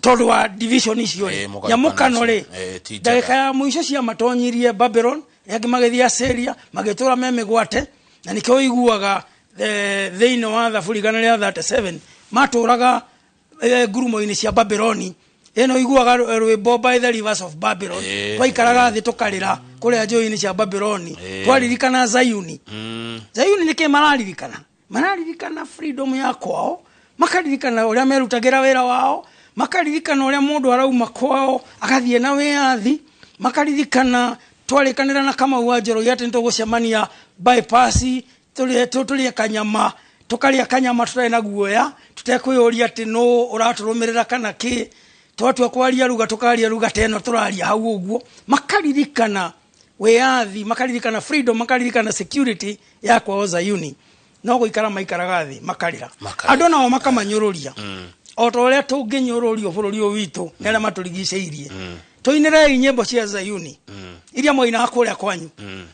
tondũ wa division icio rĩ, Mũgayũkano nyamũkano rĩ, ũcio. Ti njega. Ndagĩka ya mũico ciamatonyirie Babylon, angĩ magĩthiĩ Assyria magĩtũra me mĩgwate, na nĩkĩo ũiguaga thĩinĩ wa Thaburi 137 matũraga ngurumo-inĩ cia Babyloni. Ĩno iguaga rwĩmbo "By the Rivers of Babylon". Twaikaraga thĩ tũkarĩra kũrĩa njũĩ-inĩ cia Babyloni, twaririkana Zayuni. Zayuni nĩkĩ mararirikana? Mararirikana freedom ya kwao, makaririkana ũrĩa merutagĩra wĩra wao. Makaririkana ũrĩa mũndũ arauma kwao agathiĩ na wĩyathi. Makaririkana twarĩkanĩra na Kamau wa Njoroge atĩ nĩtũgũcemania bypass, tũrĩe kanyama, tũkarĩa kanyama tũtarĩ na guoya, tũtekwĩyũria atĩ nũ ũratũrũmĩrĩra kana kĩ. Twatua kwaria ruga, tũkaria ruga ta ĩno tũraria hau ũguo. Makaririkana wĩyathi, makaririkana freedom, makaririkana security ya kwao Zayuni. No gũikara maikaraga thĩ makarĩra. Makarĩra. Andũ nao makamanyũrũria o ta ũrĩa tũngĩnyũrũrio bũrũri ũyũ witũ nĩ arĩa matũrigicĩirie. Tũinĩrei nyĩmbo cia Zayuni iria mwainaga kũrĩa kwanyu.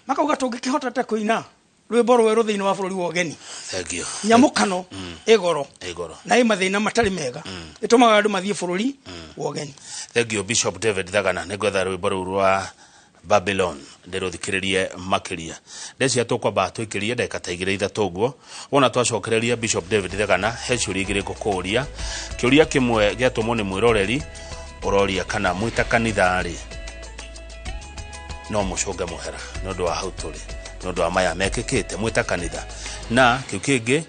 Makauga tũngĩkĩhota ta kũina rwĩmbo rwerũ thĩinĩ wa bũrũri wa ũgeni. Thank you. Nyamũkano ĩgoro Ĩgoro. na ĩ mathĩna matarĩ mega ĩtũmaga andũ mathiĩ bũrũri wa ũgeni. Thank you, Bishop David Thagana. Nĩngwetha rwĩmbo rũu rwa Babylon ndĩrũthikĩrĩrie makĩria. Ndecia tũkwamba twĩkĩrie ndagĩka ta igĩrĩ ithatũ ũguo. Wona twacokereria Bishop David Thagana, he ciũria igĩrĩ ngũkũũria. Kĩũria kĩmwe gĩatũmwo nĩ mwĩroreri ũroria kana mwĩ ta kanitha rĩ no mũcũnge mũhera nĩ ũndũ wa hau tũrĩ, nĩ ũndũ wa maya mekĩkĩte mwĩ ta kanitha. Na kĩu kĩngĩ,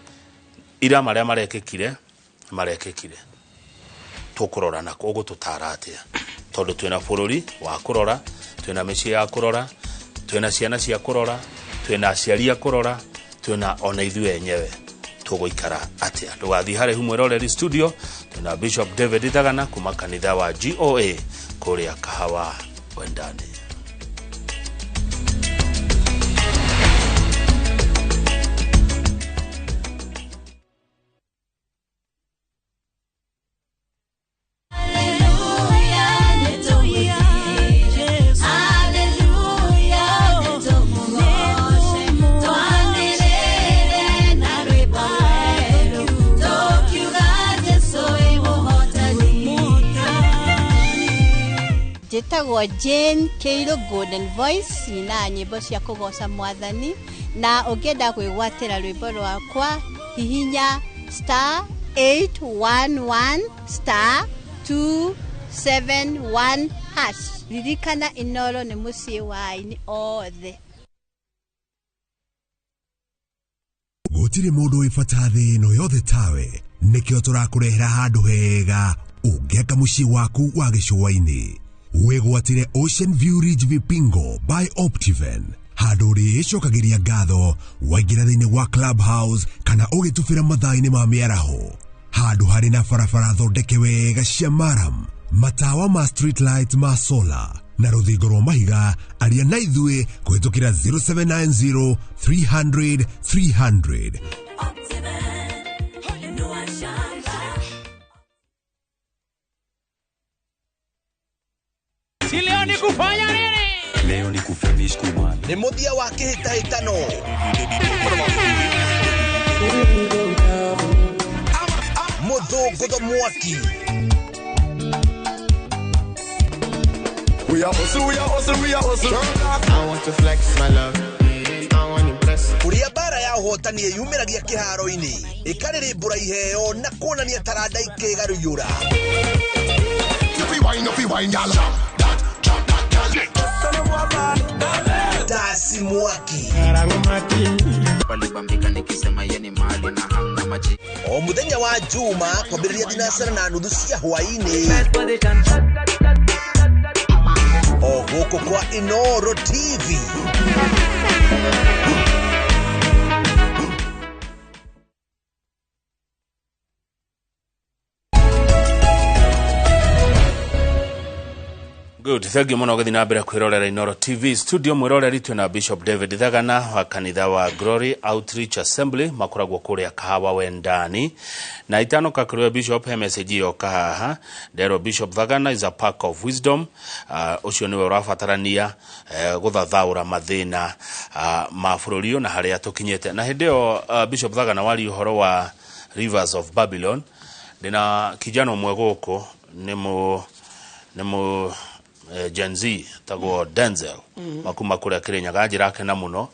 ira marĩa marekĩkire tũkũrora na ũgũtũtara atĩa, tondũ twĩna bũrũri wa kũrora, twĩna mĩciĩ ya kũrora, twĩna ciana cia kũrora, twĩna aciari a kũrora, twĩna ona ithuĩ enyewe tũgũikara atĩa. Ndũgathiĩ haraihu mwĩroreri studio, twĩna Bishop David Thagana kuma kanitha wa GOA kũrĩa Kahawa Wendani. Njĩtagwo Jane Kĩirũ Golden Voice, nyinaga nyĩmbo cia kũgoca mwathani, na ũngĩenda kwĩgwatĩra rwĩmbo rwakwa hihinya star 811 star 271 hash. Ririkana Inoro nĩ mũciĩ wa aini othe. Gũtirĩ mũndũ wĩ bata thĩ ĩno yothe tawe, nĩkĩo tũrakũrehera handũ hega ũngĩaka mũciĩ waku wa gĩcũa-inĩ. Wĩgwatĩre Ocean View Ridge Vipingo by Optiven, handũ ũrĩcokagĩria ngatho waingĩra thĩinĩ wa clubhouse kana ũgĩtubĩra mathaa-inĩ ma mĩaraho, handũ harĩ na barabara thondeke wega cia maram, matawa ma street light ma solar na rũthingo rwa mahiga. Aria na ithuĩ kũhĩtũkĩra 0790 300 300. Leo ni kufanya nini? Leo ni kufinish kumali. Nĩ mũthia wa kĩhĩtahĩtano. Mũthũngũtho mwaki. We are hustle, we are hustle, we are hustle. I want to flex my love. I want to impress. Kũrĩa mbara ya ũhotani ĩyumĩragia kĩharo-inĩ, ĩkarĩrĩmbũra iheo na kuonania taranda ikĩgarũyũra. If we wine, if we wine, y'all. Jump that, jump that, girl. Tasi mwaki. Walibambika nikisema ye ni mali na hamna maji. O mũthenya wa Juma kwambĩrĩria 7:30 cia hwaĩ-inĩ. O gũkũ kwa Inoro TV. Good, thank you mũno gũthiĩ na mbere kwĩrorera Inoro TV studio. Mwĩroreri, twĩna Bishop David Thagana wa kanitha wa Glory Outreach Assembly, makoragwo kũrĩa Kahawa Wendani. Na itano kakũrĩwe Bishop, he message yoka haha nderwo Bishop Thagana is a pack of wisdom. Ũcio nĩwe ũrabatarania gũthathaũra mathĩna ma bũrũri ũyũ na harĩa tũkinyĩte. Na hĩndĩ ĩyo Bishop Thagana waria ũhoro wa Rivers of Babylon, ndĩna kijana ũmwe gũkũ nĩ mũ Gen Z tagwo Denzel makuma kũrĩa Kĩrĩnyaga. Njĩra akena mũno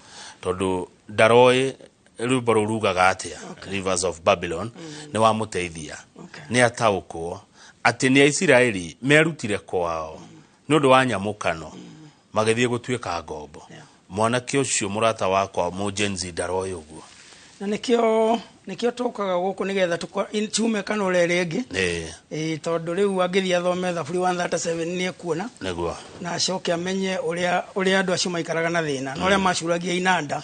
tondũ ndaroĩ rwĩmbo rũu rugaga atĩa, Rivers of Babylon. Nĩ wamũteithia nĩ ataũkwo atĩ nĩ Aisiraeli merutire kwao nĩ ũndũ wa nyamũkano magĩthiĩ gũtuĩka ngombo. Mwanake ũcio mũrata wakwa mũ Gen Z ndaroĩ ũguo. Na nĩkĩo nĩkĩo tũkaga gũkũ nĩgetha tume kana ũrĩa ĩrĩa ĩngĩ. Ĩĩ, tondũ rĩu angĩthiĩ athome Thaburi 137 nĩ ekuona Nĩguo. Na acoke amenye ũrĩa ũrĩa andũ acio maikaraga na thĩna na ũrĩa macuragia inanda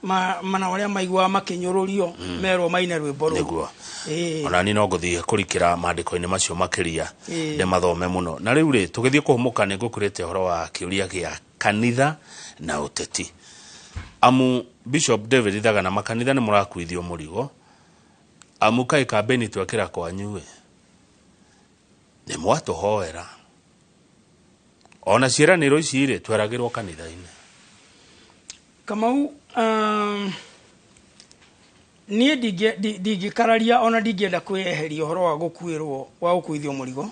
mana ũrĩa maiguaga makĩnyũrũrio merwo maine rwĩmbo rũu. Nĩguo. Ona ni no ngũthiĩ kũrikĩra maandĩko-inĩ macio makĩria, ndĩmathome mũno. Na rĩu rĩ, tũgĩthiĩ kũhũmũka, nĩ ngũkũrĩte ũhoro wa kĩũria gĩa kanitha na ũteti, amu Bishop David Thagana, makanitha nĩ mũrakuithio mũrigo, amu kaĩ kambĩni twekĩra kwanyu ĩ nĩ mwatũhoera, ona ciĩranĩro ici rĩ tweragĩrwo kanitha-inĩ. Kamau, niĩ ndingĩkararia ona ndingĩenda kwĩyeheria ũhoro wa gũkuĩrwo, wa gũkuithio mũrigo,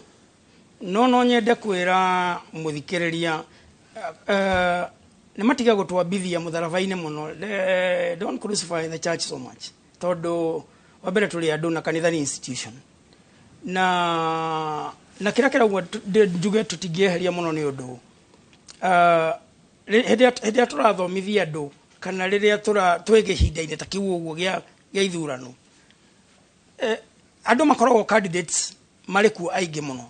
no nyende kwĩra mũthikĩrĩria nĩ matige gũtwambithia mũtharaba-inĩ mũno. Don't crucify the church so much, tondũ wa mbere tũrĩ andũ na kanitha nĩ institution, na kĩrĩa kĩraugua njuge tũtingĩeheria mũno nĩ ũndũ hĩndĩ ĩrĩa tũrathomithia andũ kana rĩrĩa twĩ kĩhinda-inĩ ta kĩu ũguo gĩa ithurano, andũ makoragwo candidates marĩ kuo aingĩ mũno,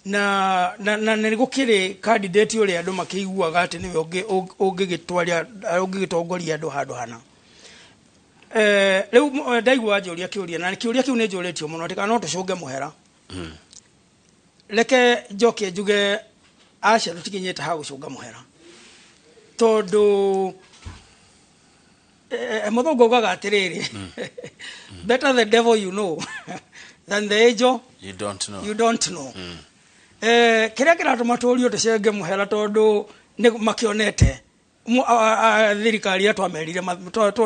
na nĩ gũkĩrĩ candidate ũrĩa andũ makĩiguaga atĩ nĩwe ũngĩgĩtwaria, ũngĩgĩtongoria andũ handũ hana. Rĩu ndaigua njũria kĩũria, na kĩũria kĩu nĩ njũrĩtio mũno atĩ kana no tũcũnge mũhera. Reke njoke njuge aca, tũtikinyĩte ha gũcũnga mũhera, tondũ mũthũngũ augaga atĩrĩrĩ, "Better the devil you know than the angel you don't know." You don't know. Kĩrĩa kĩratũma tũrio tũcenge mũhera, tondũ nĩ makĩonete thirikari ĩrĩa twamerire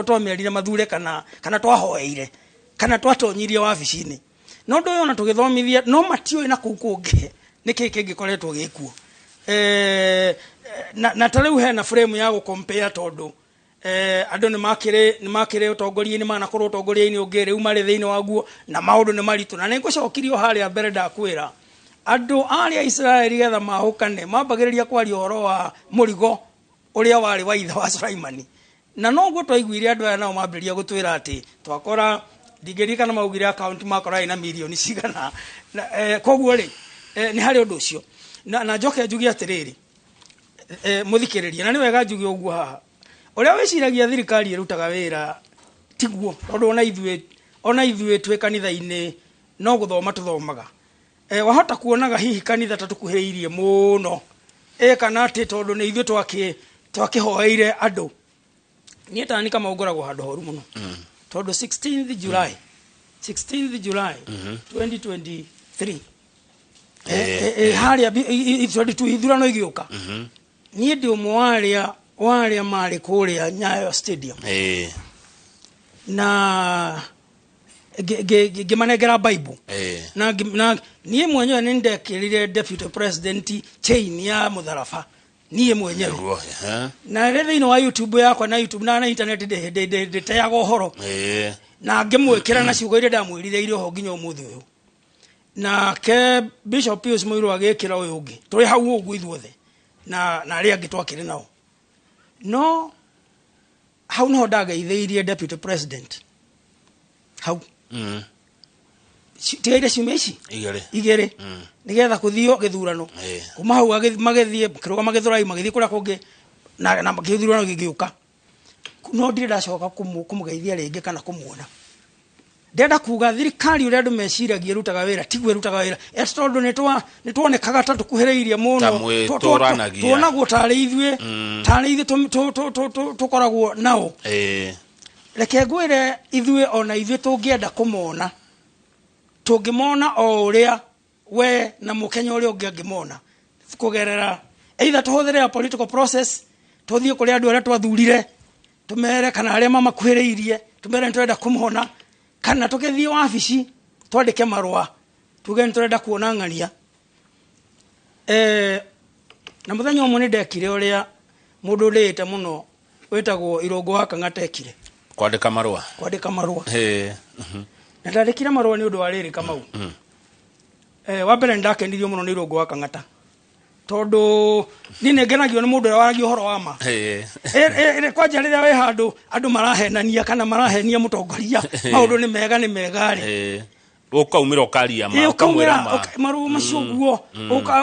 twamerire mathure kana twahoeire kana twatonyirie wabici-inĩ, no ũndũ ũyũ ona tũgĩthomithia no matiũĩ na kũu kũngĩ nĩkĩ kĩngĩkoretwo gĩkuo. Na ta rĩu hena frame ya gũcompare, tondũ andũ nĩ makĩrĩ ũtongoria-inĩ, manakorwo ũtongoria-inĩ ũngĩ, rĩu marĩ thĩinĩ waguo na maũndũ nĩ maritũ. Na nĩ ngũcokirio harĩa mbere ndakwĩra andũ arĩa Israeli getha mahũkane mambagĩrĩria kwaria ũhoro wa mũrigo ũrĩa warĩ wa ithe wa Sulaimani, na noguo twaiguire andũ aya nao mambĩrĩria gũtwĩra atĩ twakora, ndingĩririkana maugire account makora ĩna mirioni cigana. Na koguo rĩ, nĩ harĩ ũndũ ũcio, na njoke njuge atĩrĩrĩ, mũthikĩrĩria, na nĩ wega njuge ũguo haha, ũrĩa wĩciragia thirikari ĩrutaga wĩra tiguo, tondũ ona ithuĩ twĩ kanitha-inĩ no gũthoma tũthomaga. Wahota kuonaga hihi kanitha ta tũkuhĩrĩirie mũno, kana atĩ tondũ nĩ ithuĩ twakĩhoeire andũ. Niĩ tani kama ngoragwo handũ horu mũno, tondũ 16th July, 16th July 2023, harĩa 22 ithurano igĩũka, niĩ ndĩ ũmwe wa arĩa marĩ kũrĩa Nyayo Stadium na ngĩmanengera Bible na niĩ mwenyewe nĩ ndekĩrire deputy president chain ya mũtharaba, niĩ mwenyewe. Na rĩ thĩinĩ wa YouTube yakwa na YouTube na internet ndĩteaga ũhoro na ngĩmwĩkĩra na ciugo iria ndamwĩrire irĩ oho nginya ũmũthĩ ũyũ. Nake Bishop Pius Mũirũ agĩkĩra ũyũ ũngĩ, tũrĩ hau ũguo ithuothe na arĩa angĩ twakĩrĩ nao, no hau niho ndageithĩirie deputy president hau. Tigaire ciumia ici Igĩrĩ. igĩrĩ nĩgetha kũthio gĩthurano. Kuma hau magĩthiĩ makĩrũgama Gĩthũrai, magĩthiĩ kũrĩa kũngĩ na gĩthurano gĩgĩũka, no ndirĩ ndacoka kũmũgeithia rĩngĩ kana kũmuona. Ndĩrenda kuga thirikari ũrĩa andũ meciragia ĩrutaga wĩra tiguo ĩrutaga wĩra, eti tondũ nĩ tuonekaga ta tũkuhĩrĩirie mũno. Ta mwĩtũranagia. Tuonagwo tarĩ ithuĩ tũkoragwo nao. Reke ngwĩre, ithuĩ ona ithuĩ tũngĩenda kũmona, tũngĩmona o ũrĩa we na mũkenya ũrĩa ũngĩ angĩmona, kũgerera either tũhũthĩre a political process, tũthiĩ kũrĩ andũ arĩa twathurire tũmere, kana arĩa mamakuhĩrĩirie tũmere nĩ tũrenda kũmona, kana tũgĩthiĩ wabici twandĩke marũa tuge nĩ tũrenda kuona ng'ania. Na mũthenya ũmwe nĩ ndekire ũrĩa mũndũ ũrĩĩte mũno wĩtagwo Irũngũ wa Kang'ata ekire. Kwandĩka marũa. Kwandĩka marũa. Na ndandĩkire marũa nĩ ũndũ wa rĩrĩ, Kamau. Wa mbere nĩ ndakenirio mũno nĩ Irũngũ wa Kang'ata. Tondũ niĩ nĩ ngenagio nĩ mũndũ ũrĩa waragia ũhoro wa ma. Kwanja rĩrĩa wĩ handũ andũ marahenania kana marahenia mũtongoria maũndũ nĩ mega nĩ mega rĩ. Ũkaumĩra ũkaria ma, ũkamwĩra ma. Marũa macio ũguo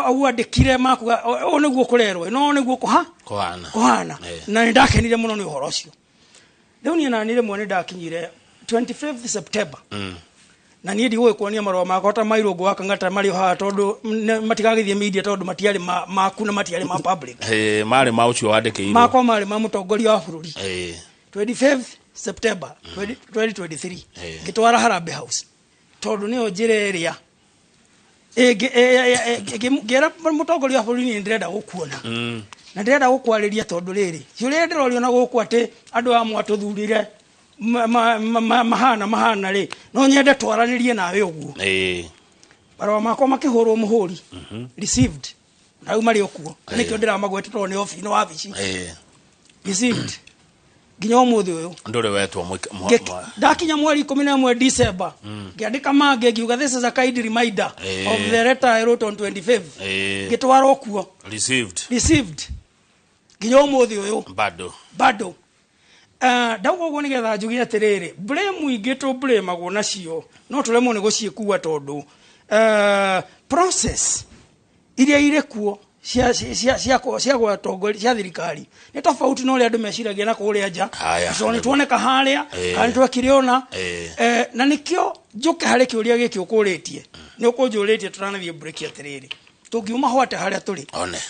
ũguandĩkire makuga ũũ nĩguo kũrerwo no nĩguo kũhana. Na nĩ ndakenire mũno nĩ ũhoro ũcio. Rĩu niĩ nani rĩmwe nĩ ndakinyire 25th September. Na niĩ ndigũgĩkuonia marũa makwa ta Mairũngũ wa Kang'ata marĩ o haha tondũ matigagĩthiĩ media tondũ matiarĩ maku na matiarĩ ma public. Marĩ ma ũcio wandĩkĩirwo. Makwa marĩ ma mũtongoria wa bũrũri. 25th September 2023 ngĩtwara Harambee House tondũ nĩyo njĩra ĩrĩa ngĩra mũtongoria wa bũrũri nĩ ndĩrenda gũkuona. Na ndĩrenda gũkwarĩria tondũ rĩrĩ ciũria ndĩrorio na gũkũ atĩ andũ aya mwatũthurire mahana rĩ no nyende twaranĩrie nawe ũguo. Marũa makwa makĩhũrwo mũhũri received na rĩu marĩ okuo nĩkĩo ndĩramagwete tondũ nĩ wabici received nginya ũmũthĩ ũyũ ndũrĩ wetwo. Ndakinya mweri 11 December ngĩandĩka mangĩ ngiuga this is a kind reminder of the letter I wrote on 25th ngĩtwarwo kuo received nginya ũmũthĩ ũyũ bado. Ndauga ũguo nĩgetha njuge atĩrĩrĩ blame ingĩ tũblamagwo nacio no tũremwo nĩ gũciĩkua tondũ process iria irĩ kuo cia cia thirikari nĩ tofauti na ũrĩa andũ meciragia na kũrĩa nja. So nĩ tuoneka harĩa kana nĩ twekire ũna. Na nĩkĩo njũke harĩ kĩũria gĩkĩ ũkũrĩtie nĩ ũkũnjũrĩtie tũtanathiĩ break atĩrĩrĩ tũngiuma hwate harĩa tũrĩ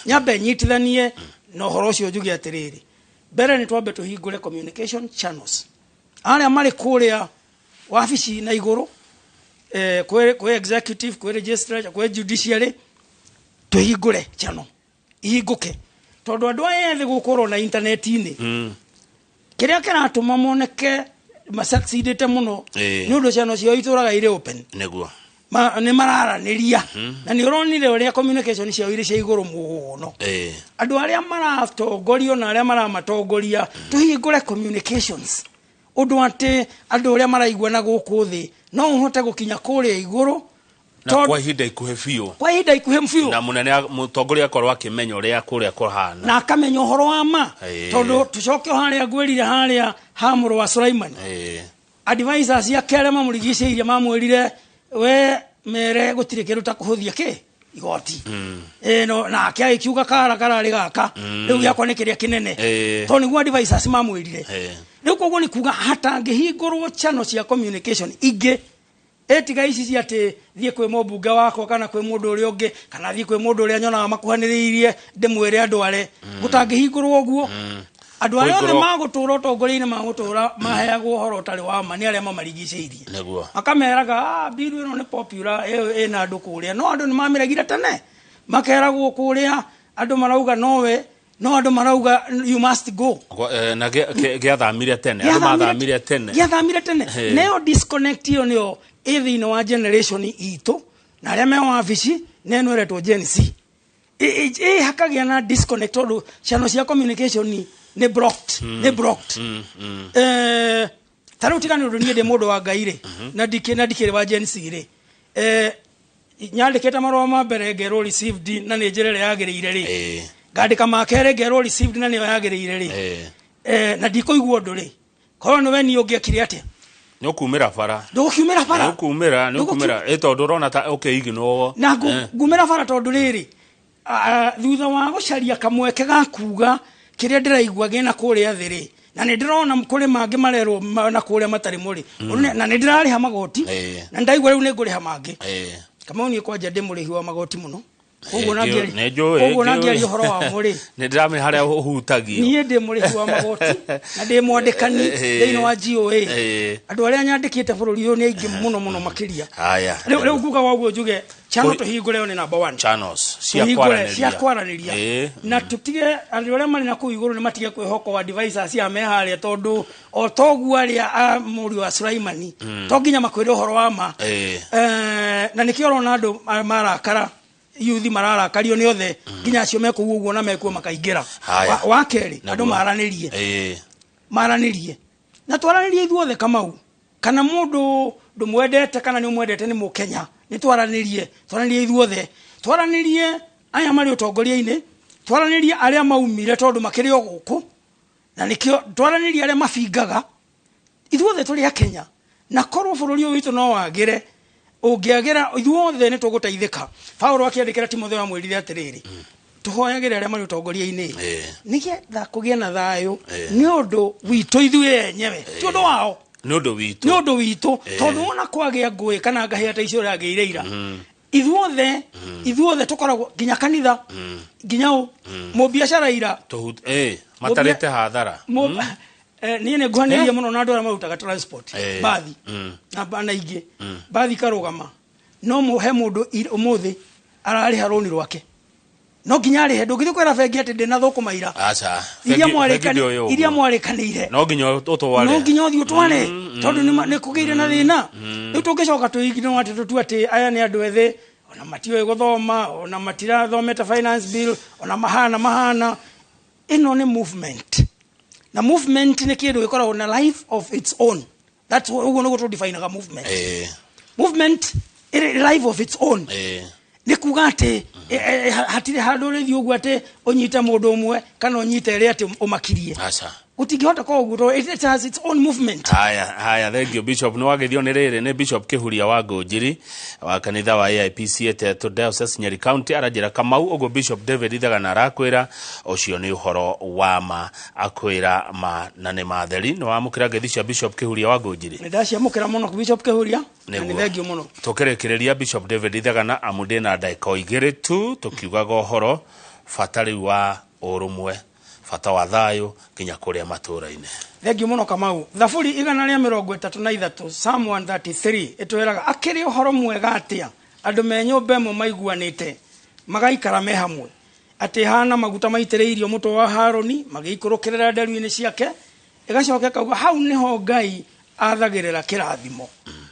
nyambe nyitithanie na ũhoro ũcio njuge atĩrĩrĩ mbere nĩ twambe tũhingũre communication channels arĩa marĩ kũrĩa wabici na igũrũ kwĩ executive kwĩ legislature kwĩ judiciary tũhingũre channel ihingũke tondũ andũ aya ethĩ gũkorwo na internet-inĩ kĩrĩa kĩratũma moneke masucceedĩte mũno nĩ ũndũ channel ciao itũraga irĩ open nĩguo nĩ mararanĩria na nĩ ũronire ũrĩa communication ciao irĩ cia igũrũ mũno. Andũ arĩa maratongorio na arĩa maramatongoria tũhingũre communications ũndũ atĩ andũ ũrĩa maraigua na gũkũ thĩ no ũhote gũkinya kũrĩa igũrũ na kwa ihinda ikuhĩ biũ, kwa ihinda ikuhĩ biũ, na mũnene mũtongoria akorwo akĩmenya ũrĩa kũrĩa kũhana na akamenya ũhoro wa ma tondũ tũcoke harĩa ngwĩrire harĩa ha mũrũ wa Sulaiman advisors ciake arĩa mamũrigicĩirie mamwĩrire we mere gũtirĩ kĩndũ ta kũhũthia kĩ igoti no nake agĩkiuga kara kararĩ gaka rĩu gĩakwa nĩ kĩrĩa kĩnene tondũ nĩguo advisors mamwĩrire. Rĩu koguo nĩ kuga hatangĩhingũrwo channel cia communication ingĩ etiga ici cia atĩ thiĩ kwĩ mũmbunge wakwa kana kwĩ mũndũ ũrĩa ũngĩ kana thiĩ kwĩ mũndũ ũrĩa nyonaga makuhanĩrĩirie ndĩmwĩre andũ are gũtangĩhingũrwo ũguo andũ arĩa othe magũtũra ũtongoria-inĩ magũtũra maheagwo ũhoro ũtarĩ wa ma nĩ arĩa mamarigicĩirie makameraga bill ĩno nĩ popular ĩna andũ kũrĩa no andũ nĩ mamĩregire tene makeragwo kũrĩa andũ marauga nowe no andũ marauga you must go na gĩathamire tene andũ mathamire tene gĩathamire tene nĩyo disconnect ĩyo nĩyo ĩ thĩinĩ wa generation itũ na arĩa me wabici na ĩno ĩretwo Gen Z ĩ hakagĩa na disconnect tondũ channel cia communication nĩ blocked nĩ blocked. Ta rĩu tiga nĩ ũndũ niĩ ndĩ mũndũ wa Ngai rĩ na ndikĩrĩ wa Gen Z rĩ nyandĩkĩte marũa ma mbere ngerwo received na nĩ njĩra ĩrĩa yagĩrĩire rĩ ngandĩka ma kerĩ ngerwo received na nĩyo yagĩrĩire rĩ na ndikũigua ũndũ rĩ korwo nĩwe niĩ ũngĩekire atĩa nĩ ũkumĩra bara ndũgũkiumĩra bara nĩ ũkumĩra ĩ tondũ ũrona ta ũkĩignwo na ngumĩra bara tondũ rĩrĩ thutha wa gũcaria kamweke ga kuga kĩrĩa ndĩraigua gĩna kũrĩa thĩ rĩ na nĩ ndĩrona kũrĩ mangĩ marerwo na kũrĩa matarĩ mũrĩ na nĩ ndĩrarĩha magoti na ndaigua rĩu nĩ ngũrĩha mangĩ Kamau niĩ kwanja ndĩ mũrĩhi wa magoti mũno koguo na ngĩaria ũhoro wa mũrĩ nĩ ndĩramenya harĩa ũhutagio niĩ ndĩ mũrĩhi wa magoti na ndĩ mwandĩkani thĩinĩ wa GOA andũ arĩa nyandĩkĩte bũrũri ũyũ nĩ aingĩ mũno mũno makĩria. Rĩu nguga waguo njuge channel tũhingũre nĩ number 1 channels cia kwaranĩria na tũtige andũ arĩa marĩ na kũu igũrũ nĩ matige kwĩhoka wa advisors cia me harĩa tondũ o toguo arĩa a mũriũ wa Sulaimani to nginya makwĩre ũhoro wa ma na nĩkĩo ũrona andũ marakara yuthi mararakario nĩ othe nginya acio mekũu ũguo na mekuo makaingĩra. Wa kerĩ andũ maranĩrie na twaranĩrie ithuothe Kamau kana mũndũ ndũmwendete kana nĩ ũmwendete nĩ mũkenya nĩ twaranĩrie ithuothe twaranĩrie Aya marĩ ũtongoria-inĩ, twaranĩrie arĩa maumire tondũ makĩrĩ o gũkũ, na nĩkĩo twaranĩrie arĩa mabingaga. Ithuothe tũrĩ a Kenya, na korwo bũrũri ũyũ witũ no wagĩre, ũngĩagĩra ithuothe nĩ tũgũteithĩka. Paulo akĩandĩkĩra Timotheo amwĩrire atĩrĩrĩ, tũhoyagĩre arĩa marĩ ũtongoria-inĩ nĩgetha kũgĩe na thayũ nĩ ũndũ witũ ithuĩ enyewe, ti ũndũ wao, nĩ ũndũ witũ, nĩ ũndũ witũ. Tondũ wona kwagĩa ngũĩ kana ngahĩa ta icio ũragĩire ira, ithuothe tũkoragwo nginya kanitha, nginya ũ mũbiacara ira matarĩte hathara. Niĩ nĩ nguhanĩrĩria mũno na andũ arĩa marutaga transport, bathi na ingĩ, bathi karũgama, no he mũndũ ũmũthĩ ararĩha rũni rwake, no nginya arĩhe. Ndũngĩthiĩ kwĩra bengi atĩ ndĩna thũkũma ira. Aca, iria mwarĩkanĩire, no nginya ũtware, no nginya ũthiĩ ũtware, tondũ nĩ kũgĩire na thĩna. Rĩu tũngĩcoka tũigire atĩ tũtue atĩ aya nĩ andũ ethĩ, ona matiũĩ gũthoma, ona matirathomete finance bill, ona mahana. Ĩno nĩ movement, na movement nĩ kĩndũ gĩkoragwo na life of its own. That's ũguo nĩguo tũdefinaga movement. Movement ĩrĩ life of its own. Nĩ kuga atĩ hatirĩ handũ ũrĩthiĩ ũguo atĩ ũnyite mũndũ ũmwe kana ũnyite ĩrĩa atĩ ũmakirie. Aca. Gũtingĩhota korwo ũguo tondũ it has its own movement. Haya, thank you Bishop. Nĩ wagĩthio nĩ rĩrĩ, nĩ Bishop Kĩhuria wa Ngũnjiri wa kanitha wa AIPC Etetũ Diocese Nyeri County, aranjĩra Kamau ũguo Bishop David Ithagana arakwĩra ũcio nĩ ũhoro wa ma, akwĩra ma na nĩ matheri. Nĩ wamũkĩra ngeithi cia Bishop Kĩhuria wa Ngũnjiri? Nĩ ndaciamũkĩra mũno Bishop Kĩhuria, na nĩ thank you mũno. Tũkĩrĩkĩrĩria Bishop David Ithagana, amu ndĩna ndagĩka o igĩrĩ tu tũkiugaga ũhoro bata rĩu wa ũrũmwe, bata wa thayũ nginya kũrĩa matũũra-inĩ. Thank you mũno Kamau. Thaburi 133, Psalm 133 ĩtwĩraga akĩrĩ ũhoro mwega atĩa andũ me nyũmba ĩmwe maiguanĩte magaikara me hamwe, atĩ hana maguta maitĩrĩirio mũtwe wa Harũni magĩikũrũkĩrĩra nderu-inĩ ciake. Ĩgacoka ĩkauga hau nĩho Ngai athagĩrĩra kĩrathimo.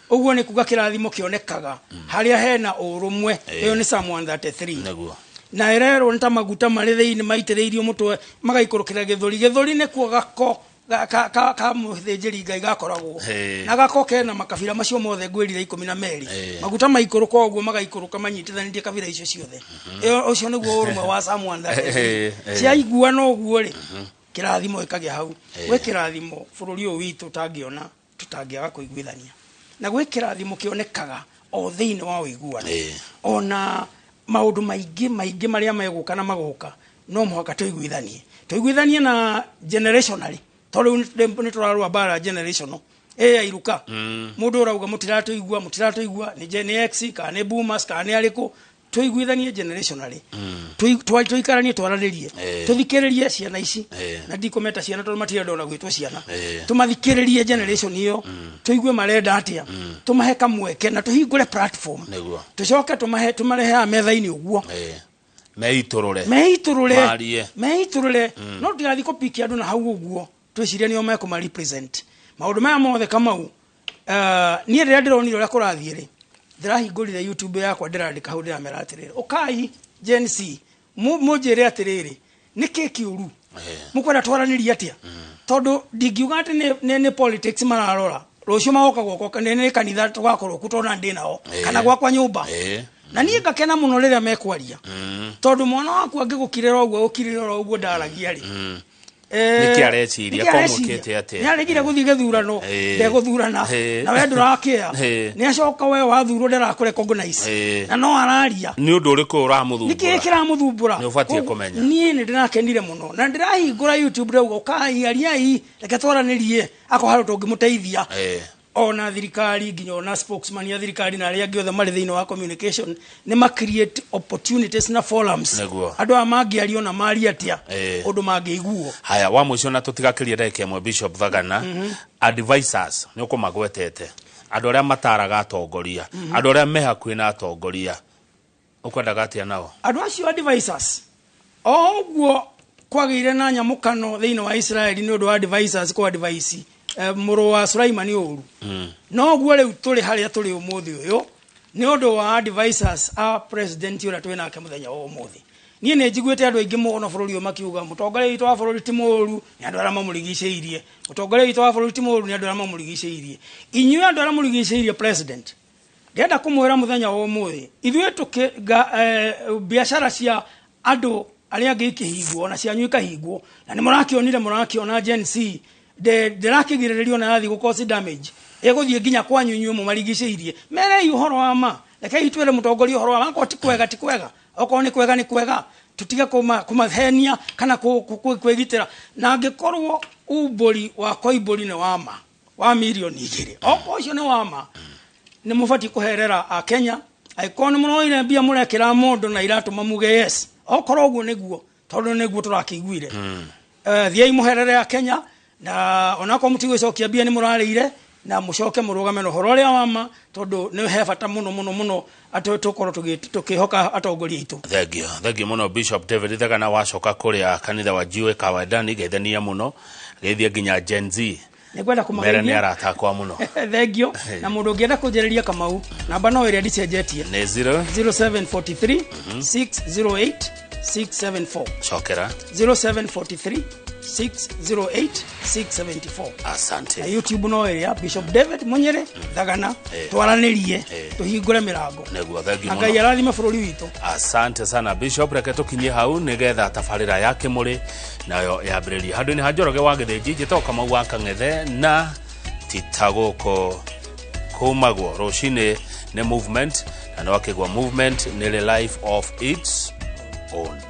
Ũguo nĩ kuga kĩrathimo kĩonekaga harĩa hena ũrũmwe. Ĩyo nĩ Psalm 133. Nĩguo. Na ĩrerwo nĩ ta maguta marĩ thĩinĩ maitĩrĩirio mũtwe magaikũrũkĩra gĩthũri. Gĩthũri nĩkuo gako ka mũthĩnjĩri Ngai gakoragwo. Na gako kena makabira macio mothe ngwĩrire 12. Maguta maikũrũka ũguo magaikũrũka manyitithanĩtie kabira icio ciothe. Ĩyo ũcio nĩguo ũrũmwe wa Psalm 133. Ciaiguana ũguo rĩ, kĩrathimo gĩkagĩa hau. Gwĩ kĩrathimo bũrũri ũyũ witũ ũtangĩona, tũtangĩaga kũiguithania. Na gwĩ kĩrathimo kĩonekaga o thĩinĩ wa ũiguano. Ona maũndũ maingĩ maingĩ marĩa megũka na magoka, no mũhaka tũiguithanie. Tũiguithanie na generationally, tondũ rĩu nĩ tũrarũa mbara generational. Ya iruka. Mũndũ ũrauga mũtiratũigua, nĩ Gen X kana nĩ boomers kana nĩ arĩkũ, tũiguithanie generationally. Tũikaranie, twaranĩrie, tũthikĩrĩrie ciana ici. Na ndikũmeta ciana tondũ matirenda ona gwĩtwo ciana. Tũmathikĩrĩrie generation ĩyo, tũigue marenda atĩa, tũmahe kamweke na tũhingũre platform. Nĩguo. Tũcoke tũmarehe haha metha-inĩ ũguo. Meitũrũre. Meitũrũre. Marie. Meitũrũre. No tũtigathiĩ kũpikia andũ na hau ũguo, twĩcirie nĩo mekũma represent. Maũndũ maya mothe Kamau, niĩ rĩrĩa ndĩronire ũrĩa kũrathiĩ rĩ, ndĩrahingũrire YouTube yakwa, ndĩrandĩka hau, ndĩramera atĩrĩrĩ, ũkai Gen Z, mũnjĩre atĩrĩrĩ, nĩkĩ kĩũru? Mũkwenda twaranĩrie atĩa? Tondũ ndingiuga atĩ nĩ politics mararora. Rũciũ magoka gwakwa, nĩ kanitha tũgakorwo kuo tondũ ndĩ nao, kana gwakwa nyũmba. Na niĩ ngakena mũno rĩrĩa mekwaria. Tondũ mwana waku angĩgũkirĩra ũguo, gũkirĩra ũguo ndaragia rĩ. Nĩkĩ areciria? Nĩkĩ Ko areciria? mũkĩte atĩa? Nĩ aregire gũthiĩ gĩthurano, ndegũthurana. Na we ndũrakĩa. Nĩ acoka we wathurwo ndarakũ recognize. Na no araria. Nĩ ũndũ ũrĩkũ ũramũthumbũra? Nĩkĩ kĩramũthumbũra? Nĩ ũbatiĩ kũmenya. Niĩ nĩ ndĩrakenire mũno. Na ndĩrahingũra YouTube ndauga, ũkai, ariai, reke twaranĩrie, akorwo harĩ ũndũ ũngĩmũteithia. Ona thirikari, nginya ona spokesman ya thirikari na arĩa angĩ othe marĩ thĩinĩ wa communication, nĩ ma create opportunities na forums. Nĩguo. Andũ aya mangĩaria ona marie atĩa, ũndũ mangĩiguo. Haya, wa mũico na tũtigakĩrie ndagĩka ĩmwe, Bishop Thagana, advisors nĩ ũkũmagwetete, andũ arĩa mataraga atongoria, andũ arĩa me hakuhĩ na atongoria, ũkwendaga atĩa nao? Andũ acio advisors, o ũguo kwagĩire na nyamũkano thĩinĩ wa Israeli nĩ ũndũ wa advisors kũ advise mũrũ wa Sulaimani ũru. No ũguo rĩu tũrĩ harĩa tũrĩ ũmũthĩ ũyũ nĩ ũndũ wa advisors a president ũrĩa twĩ nake mũthenya wa ũmũthĩ. Niĩ nĩ njiguĩte andũ aingĩ mũno bũrũri ũyũ makiuga mũtongoria witũ wa bũrũri ti mũũru, nĩ andũ arĩa mamũrigicĩirie. Mũtongoria witũ wa bũrũri ti mũũru, nĩ andũ arĩa mamũrigicĩirie. Inyuĩ andũ arĩa mũrigicĩirie president, Ndĩrenda kũmwĩra mũthenya wa ũmũthĩ, ithuĩ tũkĩ biacara cia andũ arĩa angĩ ikĩhingwo na cianyu ikahingwo, na nĩ mũrakĩonire, mũrakĩona Gen Z ndĩrakĩgirĩrĩrio na yathiĩ gũ cause damage, ĩgũthiĩ nginya kwanyu inyuĩ mũmarigicĩirie. Merei ũhoro wa ma. Rekei twĩre mũtongoria ũhoro wa ma. Akorwo ti kwega, ti kwega; okorwo nĩ kwega, nĩ kwega. Tutige kũmahenia kana kwĩgitĩra. Na angĩkorwo umbũri wa Koimbũri nĩ wa ma wa mirioni 2, okorwo ũcio nĩ wa ma, nĩ mũbatiĩ kũherera a Kenya. Angĩkorwo nĩ mũroire mbia mũrekĩra mũndũ na iratũma muge yes, okorwo ũguo nĩguo, tondũ nĩguo tũrakĩiguire, thiĩi mũherere a Kenya, na onakorwo mũtigũcokia mbia nĩ mũrarĩire, na mũcoke mũrũgame na ũhoro ũrĩa wa ma, tondũ nĩ he bata mũno mũno mũno atĩ tũkorwo tũkĩhoka atongoria aitũ. Thengio, thengio mũno, Bishop David Thagana. Wacoka kũrĩa kanitha wa Jiwe Kawendani, geithania mũno, geithia nginya Gen Z. Nĩngwenda Mere nĩ kũmageithia. Arata akwa mũno. Thengio. Na mũndũ ũngĩenda kũnjĩrĩria, Kamau, namba no ĩrĩa, ndicenjetie. Nĩ 0 0743 608 674. Cokera. 0743 608 674. Asante. Na YouTube no ĩrĩa, Bishop David Munyere Thagana. Twaranĩrie, tũhingũre mĩrango. Nĩguo, thengio Na Ngai mũno. Arathime bũrũri witũ. Asante sana, Bishop. Reke tũkinyie hau nĩgetha tabarĩra ya Kĩmũrĩ nayo yambĩrĩrie handũ-inĩ ha Njoroge wa Gĩthĩnji. Njĩtagwo Kamau wa Kang'ethe, na tita gũkũ kumagwo rũcinĩ nĩ movement, na nĩ wakĩgwa movement nĩ rĩ life of its own.